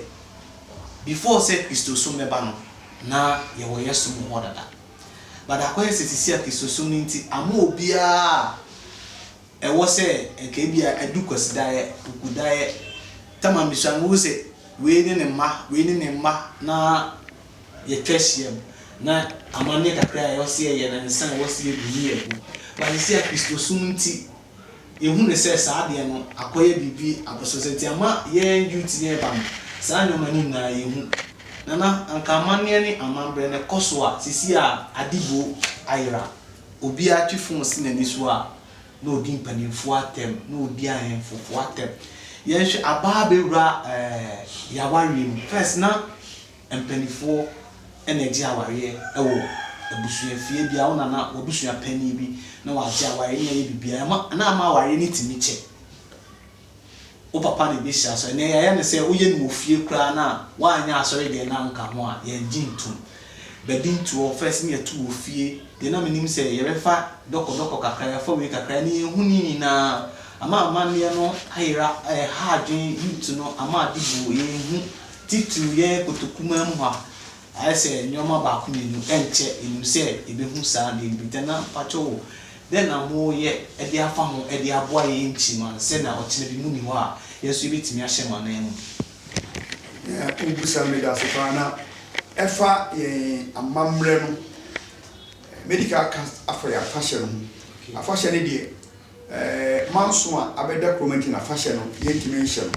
before sɛ Kristosom bɛba no na yɛwɔ yɛ som hɔ dada, but akɔyɛ sɛ sisi a Kristosom no nti ama obiara ɛwɔ sɛ nka ebi a adu Kwasidaeɛ, Kukudaeɛ, tama mbisua no wo sɛ wei ne ne mma, wei ne ne mma, na yɛtwa ahyia mu na amanneɛ kakra a ɛwɔ sɛ yɛyɛ na nsa a ɛwɔ sɛ yɛgu ne yɛgu, but sisi a Kristosom nti yɛhu ne sɛ saa adeɛ no akɔyɛ biribi abosonsɛ nti ama yɛn youth ne ɛba no saa nneɛma no nyinaa yɛhu. Nana, anka amanneɛ ne amammerɛ no ɛkɔ so a sisi a adibo ayera, obiara twe phone si n'ani so a na odi mpanimfoɔ atɛm na odi ahemfofoɔ atɛm. Yɛnhwɛ abaa bɛwura yɛawareɛ mu. First na mpanimfoɔ ɛna agye awareɛ ɛwɔ abusuafie bi a wo nana wabusua panyin bi na wagye awareɛ ne ɛyɛ biribiara na ama awareɛ ne tumi kyɛ wo papa na ebi hyɛ asɔre. Na yɛayɛ no sɛ woyɛ no wɔ fie koraa na woanyɛ asɔre deɛ na nka ho a yɛngye ntom. Baabi ntoɔ first ne yɛto wɔ fie deɛ na menim sɛ yɛbɛfa dɔkɔdɔkɔ kakra, yɛfa wei kakra ne yɛhu ne nyinaa ama amanneɛ no ayera. Ɛha adwene youth no ama ade bu yɛnhu titiriw yɛn Kotokuma mu ha ayɛ sɛ nneɛma baako mmienu ɛnkyɛ enim sɛ yɛbɛhu saa deɛ bi tɛ. Na mpakyɛw o, dɛn na moyɛ ɛde afa ho ɛde aboa yɛn nkyima sɛnea ɔkyena bi mu ni hɔ a yɛn nso yɛbɛtumi ahyɛ mo anan mu? Wobusa no, meda ase paa. Na ɛfa yɛn amammerɛ no, medical cast afa yɛ afahyɛ no ho. Afahyɛ no deɛ, manso a abɛda kurom nti na afahyɛ no yɛntumi nhyɛ no.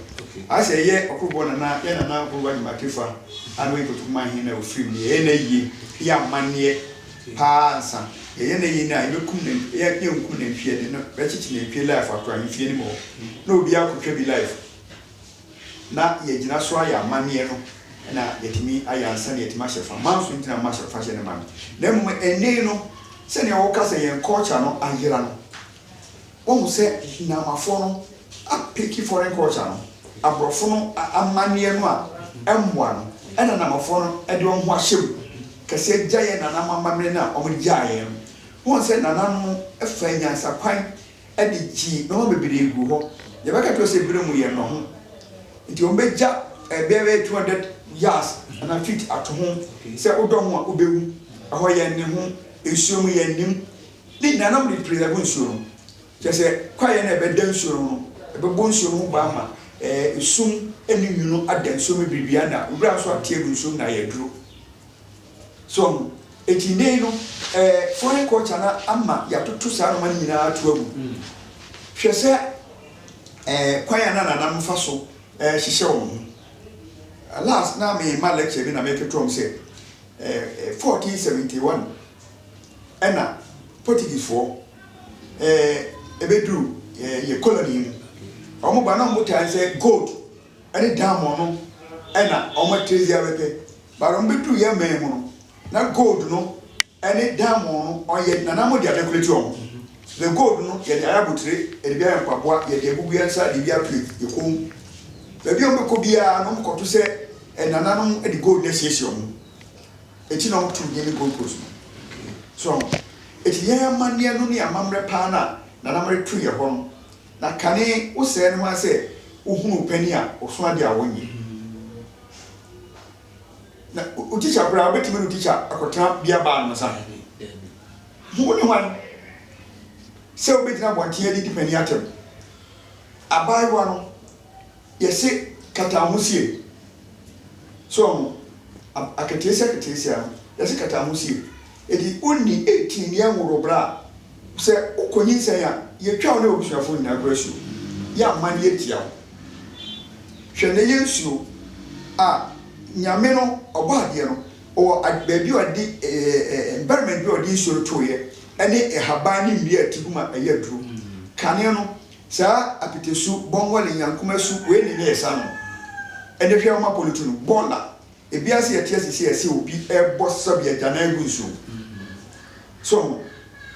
Ayɛ sɛ ɛyɛ ɔkorobɔ nana, yɛ nana ɔkorobɔ Agyemakyefa a na ɔyɛ Kotokuma hene na ofiri mu no, yɛyɛ no yie, yɛ amanneɛ paa nsa yɛyɛ no yie no a yɛbɛkum nantwie, yɛnkum nantwie de no, bɛkyekye nantwie life ato ahemfie no mu hɔ na obiara akɔtwa bi life na yɛgyina so ayɛ amanneɛ no na yɛtumi ayɛ ansa na yɛtumi ahyɛ fa manso ntina ma ahyɛ fahyɛ no ma no. Na mmom ɛnne no, sɛnea wɔka sɛ yɛn culture no ayera no, wɔhu sɛ namafoɔ no apick foreign culture no, aborɔfo no amanneɛ no a ɛmmoa no, ɛna namafoɔ no de wɔn ho ahyɛ mu kɛseɛ gya yɛn nananom amammerɛ no a wɔde gyaa yɛn no. Wɔn sɛ nananom fa nyansakwan de gyee nneɛma bebree gu hɔ. Yɛbɛka kyerɛ sɛ ebere mu yɛn nɔ ho nti wɔn bɛgya ɛbɛyɛ bɛyɛ 200 yards anaa feet ato ho sɛ wodɔ ho a wobɛwu. Ɛhɔ yɛn ne ho nsuo mu yɛn nim ne nyinaa nam de preserve nsuo no, kyerɛ sɛ kwaeɛ no a ɛbɛda nsuo no no ɛbɛbɔ nsuo no ho ban ma esum ne nwunu ada nsuo mu biribia na owura nso ate agu nsuo mu na ayɛ aduro so. Eti ne no foreign culture na ama yɛatoto saa nneɛma no nyinaa ato agu. Hwɛ sɛ kwan a na nananom fa so hyehyɛ wɔn ho. Last na me ma lecture bi na meketoa mu sɛ 1471 ɛna Portuguese foɔ ɛbɛduru yɛ colony mu. Wɔn ba na wɔn taa sɛ gold ɛne diamond no ɛna wɔn atrezi abɛpɛ, but wɔn bɛduru yɛ man mu no na gold no ɛne diamond no ɔyɛ nananom de adekoreti wɔn. The gold no yɛde ayɛ abotire, yɛde bi ayɛ mpaboa, yɛde agugu yɛn nsa, de bi ato yɛ kɔn mu. Baabi a wɔn bɛkɔ biara no, wɔn kɔto sɛ ɛnananom de gold no asiesie wɔn eti na wɔn to din ne Gold Coast no so. Eti yɛn amanneɛ no ne amammerɛ paa na nananom de to yɛ hɔ no. Na kane wosɛɛ no ho sɛ wohunu panin a ɔso adeɛ a wɔnyɛ na o tikya koraa wobɛtumi ne o tikya akɔtena bia baa no nsa ho ne hwan sɛ wobɛgyina abɔnten adidi panin atɛm. Abaayewa no yɛse kata ho sie so ɔmo aketeesia aketeesia no yɛse kata ho sie. Eti wonni 18 ne ɛnworo bra a sɛ wokɔ nyinsɛn a yɛtwa wo ne abusuafoɔ nyinaa kora suo yɛ ama ne yɛtia wo. Hwɛ ne yɛ nsuo a Nyame no ɔbɔ adeɛ no ɔwɔ baabi a ɔde environment bi a ɔde nsuo no toeɛ ɛne nhaban ne nnua a ɛte gu ma ɛyɛ aduro kane no. Saa apetesu, bɔngɔle, nyankomasu, wei ne ne yɛ sa no. Ɛnɛ hwɛ wɔn apɔlutu no, bɔɔla. Ebiase yɛte ase sɛ yɛsɛ obi ɛbɔ sɛbi agyanan gu nsuo. So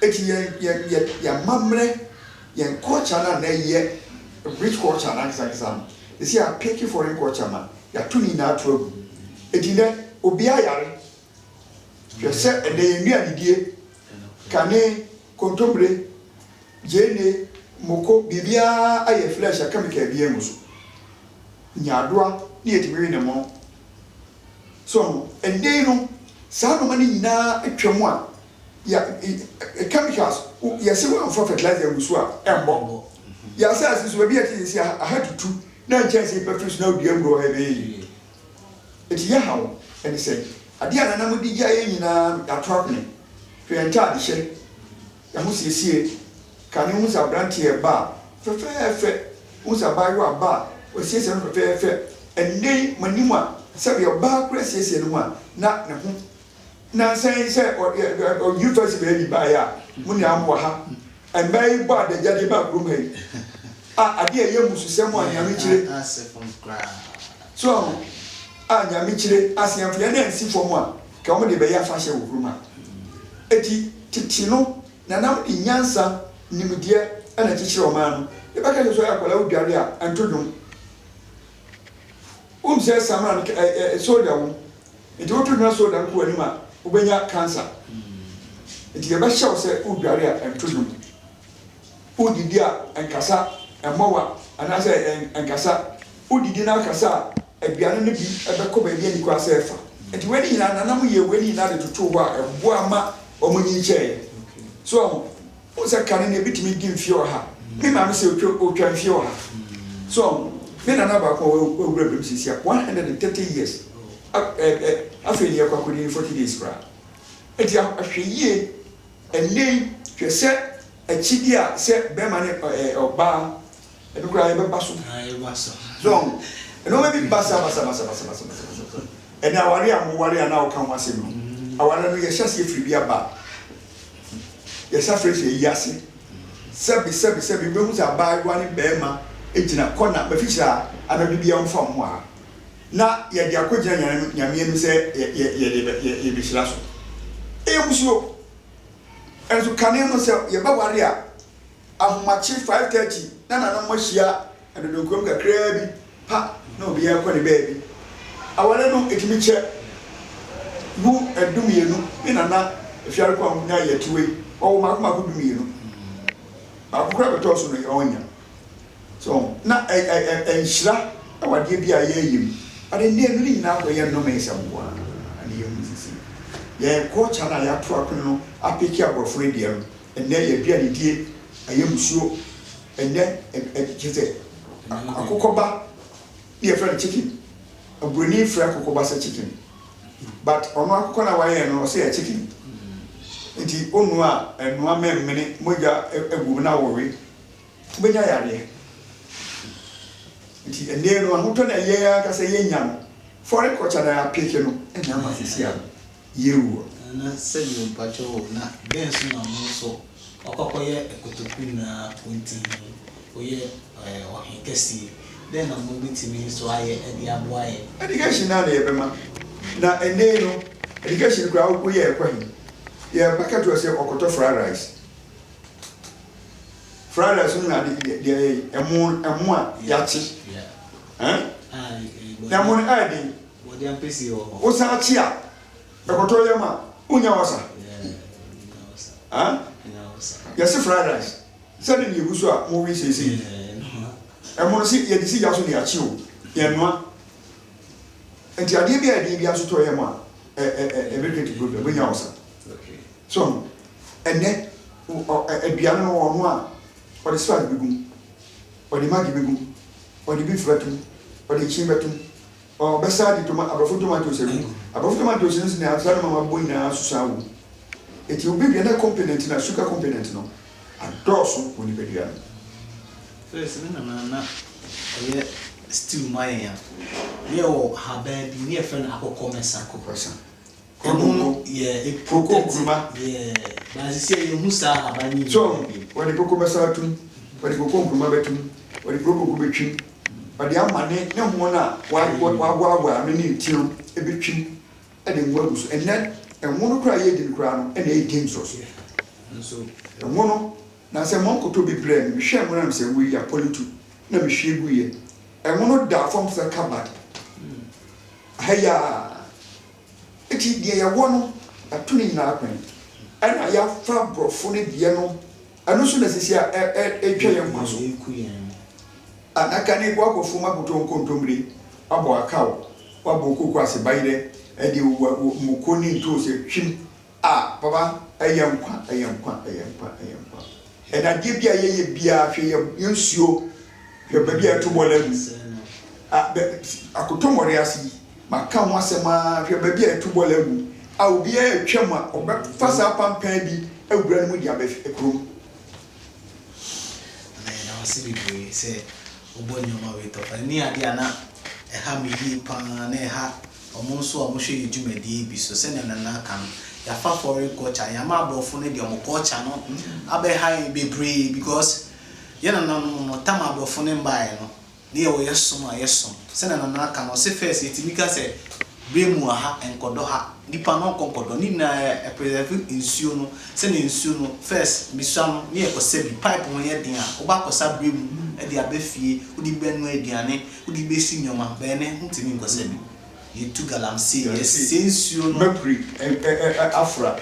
eti yɛn yɛn yɛ yɛn amammerɛ, yɛn culture na na ɛyɛ rich culture na ankasa no. Esi apeke foreign culture ma yɛato ne nyinaa ato agu. Eti nɛ obiara yare. Hwɛ sɛ ɛnɛ yɛn nnuane die, kane, kontommire, gyeene, moko, biribiara ayɛ fresh a chemical biara ngu so. Nyaadoa ne yɛtumi we ne mono. So ɛnɛ yi no, saa nneɛma no nyinaa atwa mu a yɛ chemicals, yɛsɛ wɔamfa fertilizer ngu so a ɛmbɔ. Yɛasɛ ase so baabi a yɛte sɛ aha tutu na nkyɛnsee pɛ firi so na odua mburo hɔ, ɛbɛyɛ yie. Eti yɛ haw ɛne sɛ adeɛ a nananom de gya yɛn nyinaa yɛato akone. Hwɛ yɛn ntaade hyɛ, yɛn ho siesie, kane ho sɛ aberanteɛ ba a fɛfɛɛfɛ, ho sɛ abaayewa ba a wasiesie no fɛfɛɛfɛ. Ɛnɛ yi mo anim a sɛbi ɔbaa kora siesie ne ho a na ne ho nansan sɛ ɔyi festival bi baeɛ a mo nyinaa mo wɔ ha. Mmaa yi bɔ adagya de ba kurom ha yi a, adeɛ a ɛyɛ mususɛm a Nyame kyerɛ so a Nyame kyerɛ aseɛmfo yɛn nsi fam a ka wɔn de bɛyɛ afahyɛ wɔ kurom ha. Eti tete no nanam de nyansa nimdeɛ ɛna kyekyere ɔman no. Yɛbɛka kyerɛ sɛ ɔyɛ akwadaa, wodware a ɛnto dwom. Wohu sɛ samina no ɛ ɛ soda wɔ mu, nti woto dwom na soda no kɔ w'anim a, wobɛnya cancer. Nti yɛbɛhyɛ wo sɛ wodware a ɛnto dwom, wodidi a ɛnkasa ɛmmɔwa anaasɛ ɛnkasa. Wodidi na akasa a, aduane no bi ɛbɛkɔ baabi a nikwa sɛ ɛfa. Nti wei ne nyinaa nanam yɛ wei ne nyinaa de totoo hɔ a ɛboa ma wɔn nyi kyɛɛ so. Ɔho wo sɛ kane no ebi tumi di mfie 100. Me maame sɛ otwa mfie 100 so. Me nana baako a wawura bɛm sisi a 130 years, afei ne yɛkɔ akɔdi ne 40 days koraa. Nti ahwɛ yie. Ɛnɛ yi hwɛ sɛ akyidi a sɛ bɛrima ne ɔbaa ɛno koraa yɛbɛba so. So ɛnɔɔma bi basa basa basa basa basa basa. Ɛnɛ aware a moware a na woka ho asɛm no, aware no yɛhyɛ aseɛ firi bi aba, yɛhyɛ afiri sɛ yɛyi ase sɛbi sɛbi sɛbi. Wobɛhu sɛ abaayewa ne bɛrima gyina kɔna mafikyire a anadwo bi a wɔmfa ho a na yɛde akɔgyina Nyame anim sɛ yɛde yɛbɛhyira so. Ɛyɛ musuo. Ɛnso kane no sɛ yɛbɛware a, ahomakye 5:30 na nanom ahyia adodonkurom kakraa bi pa na obiara kɔ ne baabi. Aware no ɛtumi kyɛ wu 12. Me nana efiare kɔ a na yɛte wei, ɔwɔ mako mako 12, baako koraa bɛtɔɔ so no ɔnya so na ɛnhyira ɛwɔ adeɛ bi a yɛyɛ mu. Ade nneɛ no ne nyinaa kɔyɛ nnome nsɛm nko ara ne yɛhu sisi. Yɛn culture no a yɛato akono no apeke aborɔfo no deɛ no, ɛnnɛ yɛaduane die ɛyɛ musuo. Ɛnnɛ kyerɛ sɛ akokɔba ne yɛfrɛ no chicken. Aburoni frɛ akokɔba sɛ chicken, but ɔno akokɔ no a wayɛ no, ɔsɛ yɛ chicken. Nti onua a ɛnoa mɛmene mogya agu mu na wɔwe, wobɛnya yareɛ. Nti ɛnɛ no ahotɔ no ɛyɛ ankasa yɛnya no, foreign culture na yɛapeke no ɛna ama sisi a yɛwu. Na sɛbi mpakyɛ o, na bɛn so na ɔno nso ɔkɔkɔyɛ kotoku na kontin oyɛ ɔhen kɛseɛ dɛn na mo bɛtumi nso ayɛ ɛde aboa yɛ? Education na na yɛbɛma na ɛnɛ no education koraa woyɛ ɛkɔ he yɛbɛka to sɛ ɔkɔtɔ fried rice. Fried rice no na deɛ deɛ ɛmo ɛmo a yɛakye ɛn na ɛmo no ɛyɛ den. Wɔde ampesi wɔ hɔ. Wosan akyi a ɛkɔtɔ yam a wonya wɔ sa yɛse fried rice sɛde ne yɛgu so a mowe seesei. Ɛmo no si yɛde si gya so ne yɛakye o, yɛnoa. Nti adeɛ bi a ɛden bi aso tɔ yam a ɛbɛ create problem, wonya wɔ sa. So ɛnɛ aduane no ɔno a ɔde spice bi gum, ɔde Maggi bi gum, ɔde beef bɛtum, ɔde kyin bɛtum, ɔbɛsa de toma aborɔfo tomatoes agu. Aborɔfo tomatoes no si na asa no mama bɔ nyinaa sosa wɔ mu. Eti obi dua na component na sugar component no adɔɔso wɔ nipadua no. First, me nana na ɔyɛ stew ma yɛn a, ne yɛwɔ haban bi ne yɛfrɛ no akokɔ mɛsa. Akokɔ sa. Ɛno no yɛ Koko nkuruma. Yɛ baasisi a yɛhu saa haban yi. So wɔde koko mɛsa atum. Ɔde koko nkruma bɛto mu, ɔde kuroboko bɛtwim, ɔde amane ne ho no a waboaboa ano ne nti no bɛtwim de ngo agu so. Ɛnnɛ, ngo no koraa a yɛdi no koraa no na ɛyɛ dangerous. Ngo no, na sɛ mɔnkɔtɔ bi brɛɛ me, mehwɛɛ ngo no na mesɛ ngo yi apɔlutu na mehwie guiɛ. Ngo no daa fam te sɛ cupboard. Ha yi ara. Enti deɛ yɛwɔ no, yɛato ne nyinaa kwan. Ɛna yɛafa borɔfo no deɛ no, ɛno nso na seesei a ɛretwa yɛn nkwa so. A na kane woakɔ afuom akɔtɔ nkontommire, woabɔ akaw, woabɔ wo koko ase bayerɛ, ɛde wo moko ne ntoosi atwim. A papa, ɛyɛ nkwa, ɛyɛ nkwa, ɛyɛ nkwa, ɛyɛ nkwa. Ɛna adeɛ bi a yɛyɛ biara, hwɛ yɛ yɛn nsuo, hwɛ baabi a yɛto bɔɔla agu. A bɛ akoto mmɔre ase yi, maka ho asɛm ara, hwɛ baabi a yɛto bɔɔla agu. A obiara retwam a, ɔbɛfa saa pampan bi awura ne mu de aba kurom. Nana yɛda wo ase bebree sɛ wobɔ nneɛma wei tɔfa. Ɛne adeɛ a na ɛha me yie pa ara na ɛha wɔn nso a wɔhwɛ yɛn dwumadie yi bi so. Sɛdeɛ Nana aka no, yɛafa foreign culture, yɛama aborɔfo no deɛ wɔn culture no abɛha yɛn bebree because yɛn nananom no, tam a aborɔfo no mbaeɛ no, Ne yɛwɔ yɛ som a yɛ som. Sɛnea Nana aka no ɔse first yɛtumi ka sɛ berɛ mu wɔ ha nkɔdɔ ha nipa no ɔnkɔ nkɔdɔ ne nyinaa ɛ preserve nsuo no sɛnea nsuo no first mesua no ne yɛkɔ sa bi pipe ho yɛ den a wobɛ akɔ sa berɛ mu de aba fie wode bi bɛnoa aduane wode bi bɛsi nnoɔma but ɛnɛ wontumi nkɔ sa bi yɛtu galamsey yɛsɛe nsuo no. Mercury afra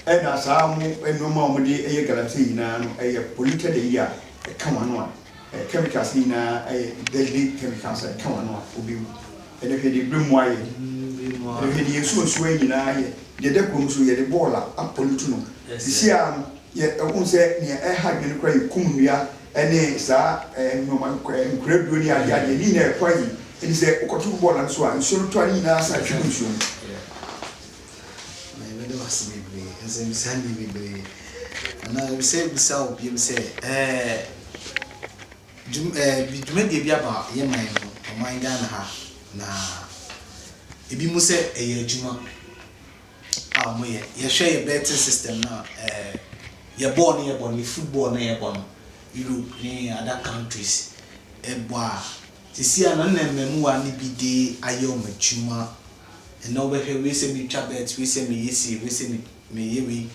ɛna saa mo nnoɔma a wɔde yɛ galamsey nyinaa no ɛyɛ polluted ayi a ɛka wɔn ano a Chemicals no nyinaa yɛ deadly chemicals a ɛka w'ano a wobɛwu. Ɛnɛ hwɛ deɛ berɛ mu ayɛ. Ɛnɛ hwɛ deɛ nsuo nsuo yi nyinaa yɛ. Deɛ ɛda kurom nso yɛde bɔɔla apɔlutu no. Sisi ara no yɛ wohu sɛ nea ɛha adwene koraa yɛ kum nnua ne saa nnoɔma nkuraduro ne adeɛ adeɛ ne nyinaa yɛ poison. Ɛnti sɛ wokɔto gu bɔɔla no so a nsuo no tɔ a ne nyinaa san twe gu nsuo mu. Na yɛbɛda wo ase bebree. Nsɛmmisa nni bebree. Na sɛ bisa wo biom sɛ ɛɛ dwum ɛɛ bi dwumadie bi aba yɛ man mu, ɔman Ghana ha, na ebi mu sɛ ɛyɛ adwuma a wɔyɛ. Yɛhwɛ yɛ betting system no a ɛɛ yɛ bɔɔl no yɛbɔ no, yɛ football no yɛbɔ no, Europe ne other countries ɛbɔ a, seesei a na na mmamuwa no bi de ayɛ wɔn adwuma. Ɛnnɛ wobɛhwɛ wei sɛ metwa bet, wei sɛ meyɛ sei, wei sɛ meyɛ wei.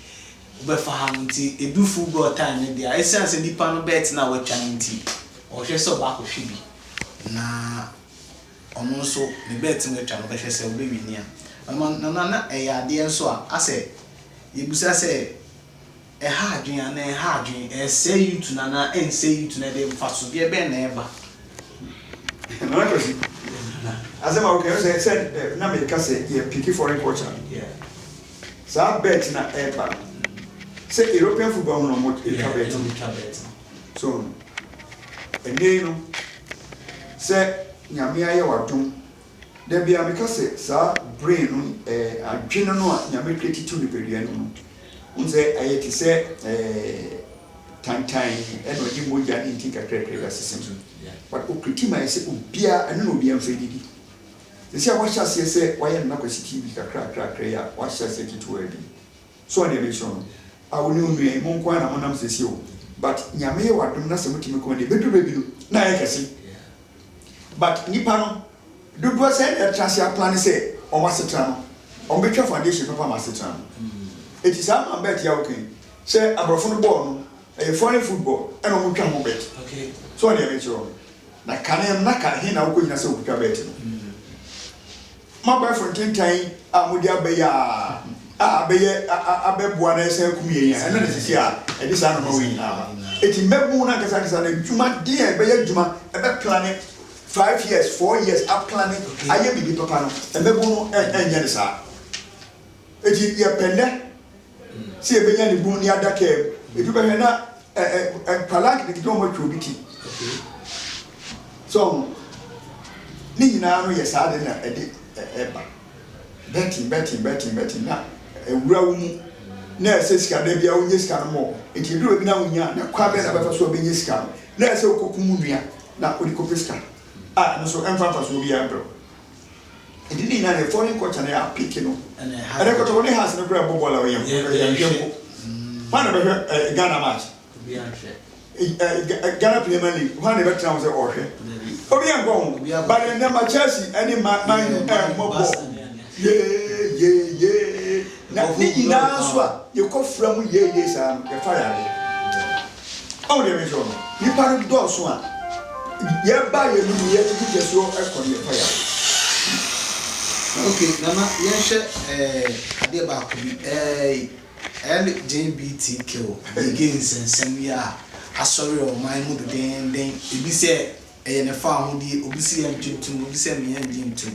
Wobɛfa ha no nti ɛdu football time no deɛ a, ɛsiane sɛ nipa no bet no a watwa no nti, ɔhwɛ sɛ ɔba akɔhwɛ bi na ɔno nso ne bet no watwa no ɔbɛhwɛ sɛ ɔbɛwini a. Na na ɛyɛ adeɛ nso a asɛ yɛbisa sɛ Ɛha adwene anaa ɛnha adwene? Ɛresɛe youth no anaa ɛnsɛe youth no? Ɛde mfasodeɛ bɛn na ɛba? Nana Kwasi, asɛm a woka yi, sɛ sɛ na meka sɛ yɛ piki foreign culture no. Saa bet na ɛreba no, sɛ European football ho na wɔn twa bet no. So ɛnɛ yi no, sɛ Nyame ayɛ w'adom Da biara meka sɛ saa brain no, eh, adwene no a Nyame create to nipadua no mu no, wohu sɛ ɛyɛ te sɛ eh, tantan ɛna ɔde mogya ne ntin kakrakra bi asese mu. But ɔcreate ma yɛ sɛ obiara, ɛno na obiara mfa didi. Sɛsɛ a wahyɛ aseɛ sɛ wayɛ Nana Kwasi TV kakrakrakra yi a wahyɛ aseɛ ketewa bi. So ɔne ɛbɛkyerɛ no? A wo ne wo nua yi mo nko ara na monam sɛsɛ o, but Nyame yɛ w'adom na sɛ motumi kɔ deɛ ɛbɛduru baabi no na ayɛ kɛse. But nnipa no dodoɔ sɛn na ɛtra ase aplane sɛ wɔn asetena no wɔn bɛtwa foundation papa ama asetena no. Eti saa man bet yi a woka yi sɛ aborɔfo no bɔɔl no ɛyɛ foreign football ɛna wɔn twa ho bet. So ɔne ɛbɛkyerɛ no? Na kane no na ka he na wokɔ gyina sɛ wokotwa bet no? Mo abɛɛfo ntentan yi a mode aba yi a a abɛyɛ abɛboa na ɛsan akum yɛn yi a, ɛno na sisi a ɛde saa nnoɔma wei nyinaa aba. Eti mmabun no ankasa ankasa no adwuma den a ɛbɛyɛ adwuma ɛbɛplane 5 years, 4 years aplane ayɛ biribi papa no, mmabun no ɛnyɛ no saa. Eti yɛpɛ nnɛ sɛ yɛbɛnya ne bun ne adaka mu. Ebi bɛhwɛ na nkwadaa nketenkete wɔn atwa obi ti. So ne nyinaa no yɛ saa de na ɛde ɛba. Betting, betting, betting, betting na ɛwura wo mu na ɛsɛ sika da bi a wonyɛ sika no mɔ. Nti ebi wɔ bi na wonya na kwan bɛn na bɛfa so a bɛnyɛ sika no. Na ɛsɛ wokɔkum wo nua na wode kɔpɛ sika a ɛno nso ɛmfa mfasoɔ biara mbrɛ wo. Nti ne nyinaa yɛ foreign culture na yɛapeke no. Ɛnɛ Kɔtɔkɔ ne Hearts no koraa bɔ bɔɔl a ɔyɛ yɛnhwɛ mpo. Hwan na bɛhwɛ Ghana match? Ghana Premier League hwan na ɛbɛtena ho sɛ ɔrehwɛ? Obi ankɔ ho. But ɛnɛ ma Chelsea ɛne Man U ɛmmɔ bɔ. Yee yee yee. Na ne nyinaa nso a yɛkɔ fra mu yee yee saa no yɛfa yareɛ. Ɔho deɛ mekyerɛ no, nipa no dɔɔso a yɛba yɛn no mu yɛkyekyekyɛ soɔ ɛkɔ no yɛfa yareɛ. Ok Nana yɛnhwɛ eh, adeɛ baako bi eh, LGBTQ yɛ nsɛnsɛm yi a asɔre ɔman mu dedeenden, ebi sɛ ɛyɛ ne fawohodie, obi sɛ yɛngye ntom, obi sɛ yɛngye ntom.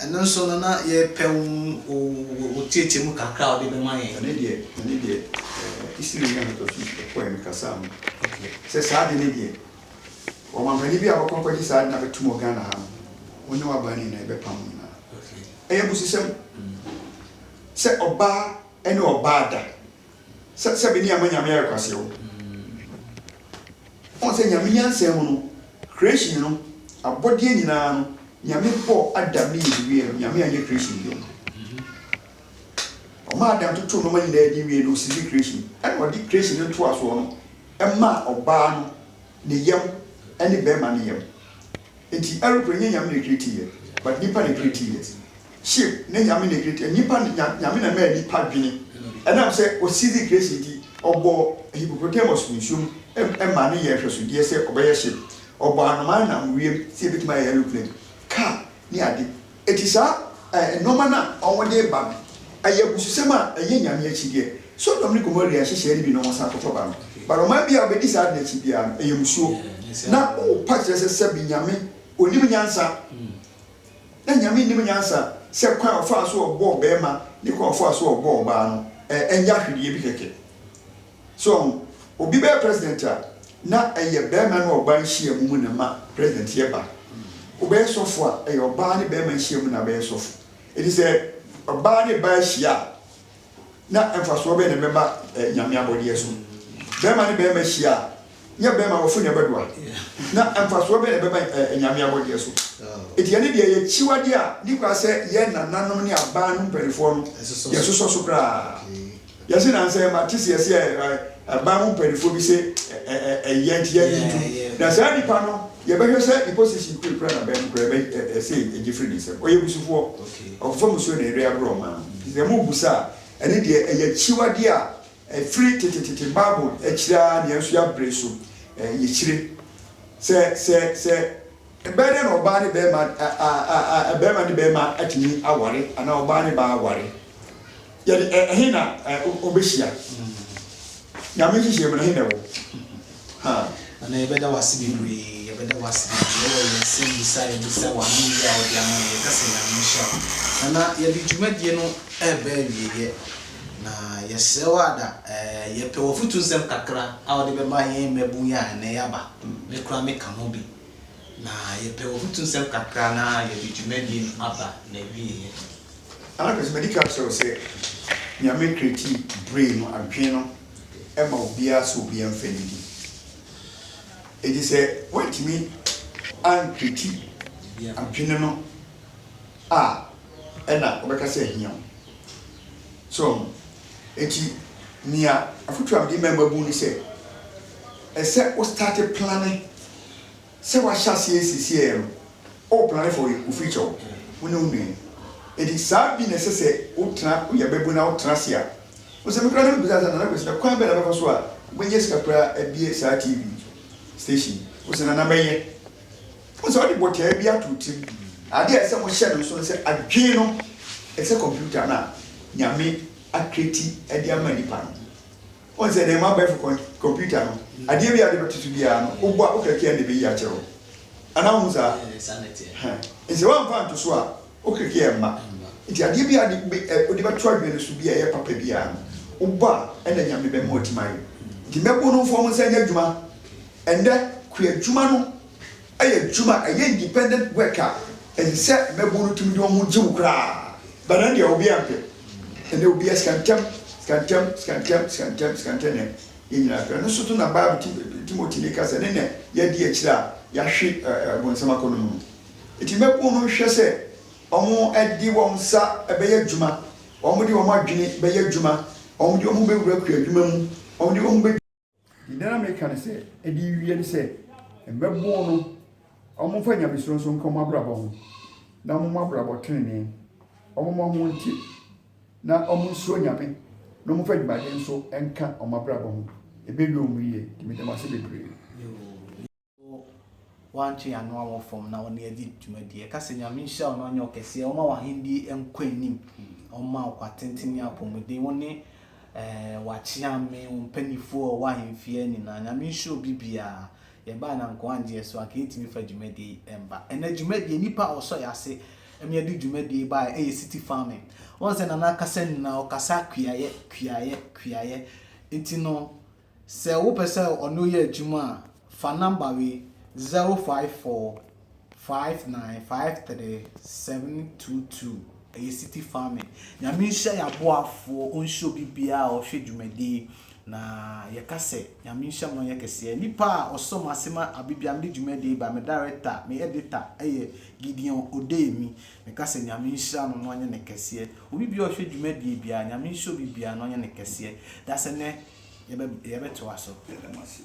Ɛno nso no na yɛpɛ wo wo tiatia mu kakra a wode bɛma yɛn. Ɛno deɛ, ɛno deɛ, eh, isi ne nyame tɔ so ɛkɔɛ me kasaa mu. Sɛ saa de ne deɛ, ɔmampanin bi a wɔkɔ akɔgye saa de no abɛtom wɔ Ghana ha no, wo ne w'aban no nyinaa yɛbɛpam mo nyinaa. Ɛyɛ abususɛm. Sɛ ɔbaa ne ɔbaa da, sɛ sɛbe ne ama Nyame ayɛ kwaseɛ wo. Wohu sɛ Nyame nyansa mu no, creation no, abɔdeɛ nyinaa no, Nyame bɔɔ Adam ne Eve wieɛ no, Nyame anyɛ creation bio. Ɔmaa Adam totoo nnoɔma nyinaa din wieɛ no, ɔsisi creation. Ɛna ɔde creation no ntoasoɔ no maa ɔbaa no ne yam ne bɛɛma no yam. Nti aeroplane nyɛ Nyame na ɛcreate yɛ, but nipa na ɛcreate yɛ. Ship ne Nyame na ɛcreate yɛ, nipa Nyame na ɛmaa nipa dwene. Ɛnam sɛ ɔsisi creation nti, ɔbɔɔ hippopotamus wɔ nsuo mu maa no yɛɛ nhwɛsodeɛ sɛ ɔbɛyɛ ship. Ɔbɔɔ anomaa nam wiem sɛ yɛbɛtumi ayɛ aeroplane, car ne ade. Enti saa nnoɔma no a wɔde reba no, ɛyɛ abususɛm a ɛnyɛ Nyame akyideɛ. Sodom ne Gomoria nhyehyɛeɛ no bi na wɔsan kɔfa ba no. But ɔman biara a wɔbɛdi saa ade no akyi biara no, ɛyɛ mmusuo. Na wopa kyerɛ sɛ sɛbe Nyame ɔnim nyansa. Na Nyame nnim nyansa sɛ kwan a ɔfaa so ɔbɔɔ barima ne kwan a ɔfaa so ɔbɔɔ ɔbaa no ɛnyɛ ahwedeɛ bi kɛkɛ. So wahu? Obi bɛyɛ president a, na ɛyɛ barima ne ɔbaa nhyiamu mu na ɛma president yɛ ba. Wobɛyɛ sɔfo a, ɛyɛ ɔbaa ne barima nhyiamu na abɛyɛ sɔfo. Enti sɛ ɔbaa ne baa hyia a, na mfasoɔ bɛn na ɛbɛba eh, Nyame abɔdeɛ so? Barima ne barima hyia a, nyɛ barima wɔfo na ɛbɛdoa. Na mfasoɔ bɛn na ɛbɛba eh, Nyame abɔdeɛ so? Enti ɛne deɛ ɛyɛ akyiwadeɛ a ne kwa sɛ yɛn nananom ne aban no mpanimfoɔ no yɛsosɔ so koraa. Yɛse nansa yi mate se yɛse aban mu mpaninfoɔ bi se ɛyɛ nti yɛnye ntom. Na saa nipa no yɛbɛhwɛ sɛ ne position kura kura n'aban mu koraa yɛbɛ ɛsɛ yɛgye firi ne nsam. Ɔyɛ busufoɔ. Ɔfefa musuo na yɛde abrɛ ɔman no. Nti sɛ mo busa a ɛne deɛ ɛyɛ akyiwadeɛ a ɛfiri tetetete bible akyire ara na yɛn nso yɛabre so yɛkyire. Sɛ sɛ sɛ ɛbɛyɛ dɛn na ɔbaa ne bɛɛma a a a bɛɛma ne bɛɛma atumi aware anaa ɔbaa ne baa aware. Yɛde ɛ ɛhe na ɛ wɔbɛhyia? Nyame nhyehyɛɛ mu no, ɛhe na ɛwɔ? Ha. Nana yɛbɛda wo ase bebree, yɛbɛda wo ase bebree wɔ yɛn nsɛm bisa a yɛbisa wɔ ano yie a wode ama yɛn, yɛka sɛ Nyame nhyira wo. Nana yɛde dwumadie no reba awieɛ, na yɛsrɛ wo ada eh, yɛpɛ w'afutu nsɛm kakra a wode bɛma yɛn mmabun yi a ɛnnɛ yɛaba, me koraa meka ho bi, na yɛpɛ w'afutu nsɛm kakra na yɛde dwumadie no aba n'awieɛ. Nana Kwesi, madi kan akyerɛ wo sɛ Nyame createe brain no, adwene no, ma obiara sɛ obiara mfa nnidi. Enti sɛ woantumi an create adwene no a, ɛna wobɛka sɛ ahia wo. So wahu? Enti nea afotu a mede ma mmabun ne sɛ, ɛsɛ wo start plane Sɛ wahyɛ aseɛ sesieɛ no o plane for wo future o, wo ne wo nua yi. Enti saa bi na ɛsɛ sɛ wo tena, wo yɛ babun na wo tena ase a, wo sɛ me koraa na me bisa sɛ Nana Kwesi na kwan bɛn na bɛfa so a wo bɛnya sika koraa abue saa TV station yi, wo sɛ Nana mɛyɛ. Wo sɛ wode botaeɛ bi ato wo tirim, adeɛ a ɛsɛ sɛ mo hyɛ no nso ne sɛ adwene no ɛte sɛ computer no a Nyame a create de ama nipa no. Wohu sɛ nneɛma abɛɛfo kɔmputa no, adeɛ bi a wode bɛto so biara no, wobɔ a, wokleke a na ɛbɛyi akyerɛ wo. Anaa wonhu saa? Nti sɛ woamfa anto so a, wokleke a ɛmma. Nti adeɛ bi a wode bɛto adwene no so bi a ɛyɛ papa biara no, wobɔ a, ɛna Nyame bɛma watumi ayɛ. Nti mmɛbo no mfa wɔn nsa nyɛ adwuma. Ɛnnɛ, kuadwuma no yɛ adwuma a ɛyɛ independent work a ɛsɛ sɛ mmabun no tumi de wɔn ho gye mu koraa. But ɛno deɛ obiara mpɛ. Ɛnɛ obiara sika ntɛm, sika ntɛm, sika ntɛm, sika ntɛm, sika ntɛm na yɛn nyinaa pɛ. Ɛno nso so na Bible Timothy ne ka sɛ ne na yɛadi akyire a yɛahwe ɔbonsam akɔnnɔ mu no. Enti mmabun no nhwɛ sɛ wɔde wɔn nsa bɛyɛ adwuma, wɔde wɔn adwene bɛyɛ adwuma, wɔde wɔn ho bɛwura kuadwuma mu, wɔde wɔn ho bɛ. Nti deɛ na meka ne sɛ, ɛde rewie ne sɛ, mmabun no, wɔmfa nyamesuro nso nka wɔn abrabɔ ho, na wɔmmɔ abrabɔ tenenee, wɔmma wɔn ho nte, na wɔnsuro Nyame, na wɔmfa adwumaden nso nka wɔn abrabɔ ho. Ɛbɛwie wɔn yie. Nti meda mo ase bebree. Yoo. Woantwe ano awɔ fam na wɔne adi dwumadie. Ɛka sɛ Nyame nhyira wo na ɔnyɛ wo kɛseɛ, ɔmma w'ahendie nkɔ anim, ɔmma wo kwa tenten ne apɔmuden, wo ne eh, w'akyeame, wo mpanifoɔ a wɔwɔ ahemfie nyinaa. Nyame nhyira obi biara. Yɛbaa na nkoa angye yɛ so anka yɛntumi fa dwumadie yi mba. Ɛnɛ dwumadie, nipa a ɔsɔ yɛ ase ma yɛde dwumadie yi baeɛ ɛyɛ City Farming. Wɔn sɛ Nana kasa nyinaa ɔkasa kuayɛ, kuayɛ, kuayɛ. Nti no, Sɛ wopɛ sɛ ɔne wo yɛ adwuma a, fa nɔmba wei, 054 5953 722. Ɛyɛ City Farming. Nyame nhyira yɛn aboafoɔ, ɔnhyira obi biara a ɔhwɛ dwumadie yi. Na yɛka sɛ, Nyame nhyira mo na ɔnyɛ kɛseɛ. Nipa a ɔsɔ m'ase ma abe biara mede dwumadie yi ba, me director, me editor yɛ Gideon Odeyemi. Meka sɛ Nyame nhyira no na ɔnyɛ no kɛseɛ. Obi biara a ɔhwɛ dwumadie biara, Nyame nhyira obi biara na ɔnyɛ no kɛseɛ. Dasɛ nnɛ. Yɛbɛ yɛbɛtoa so. Yɛda mo ase.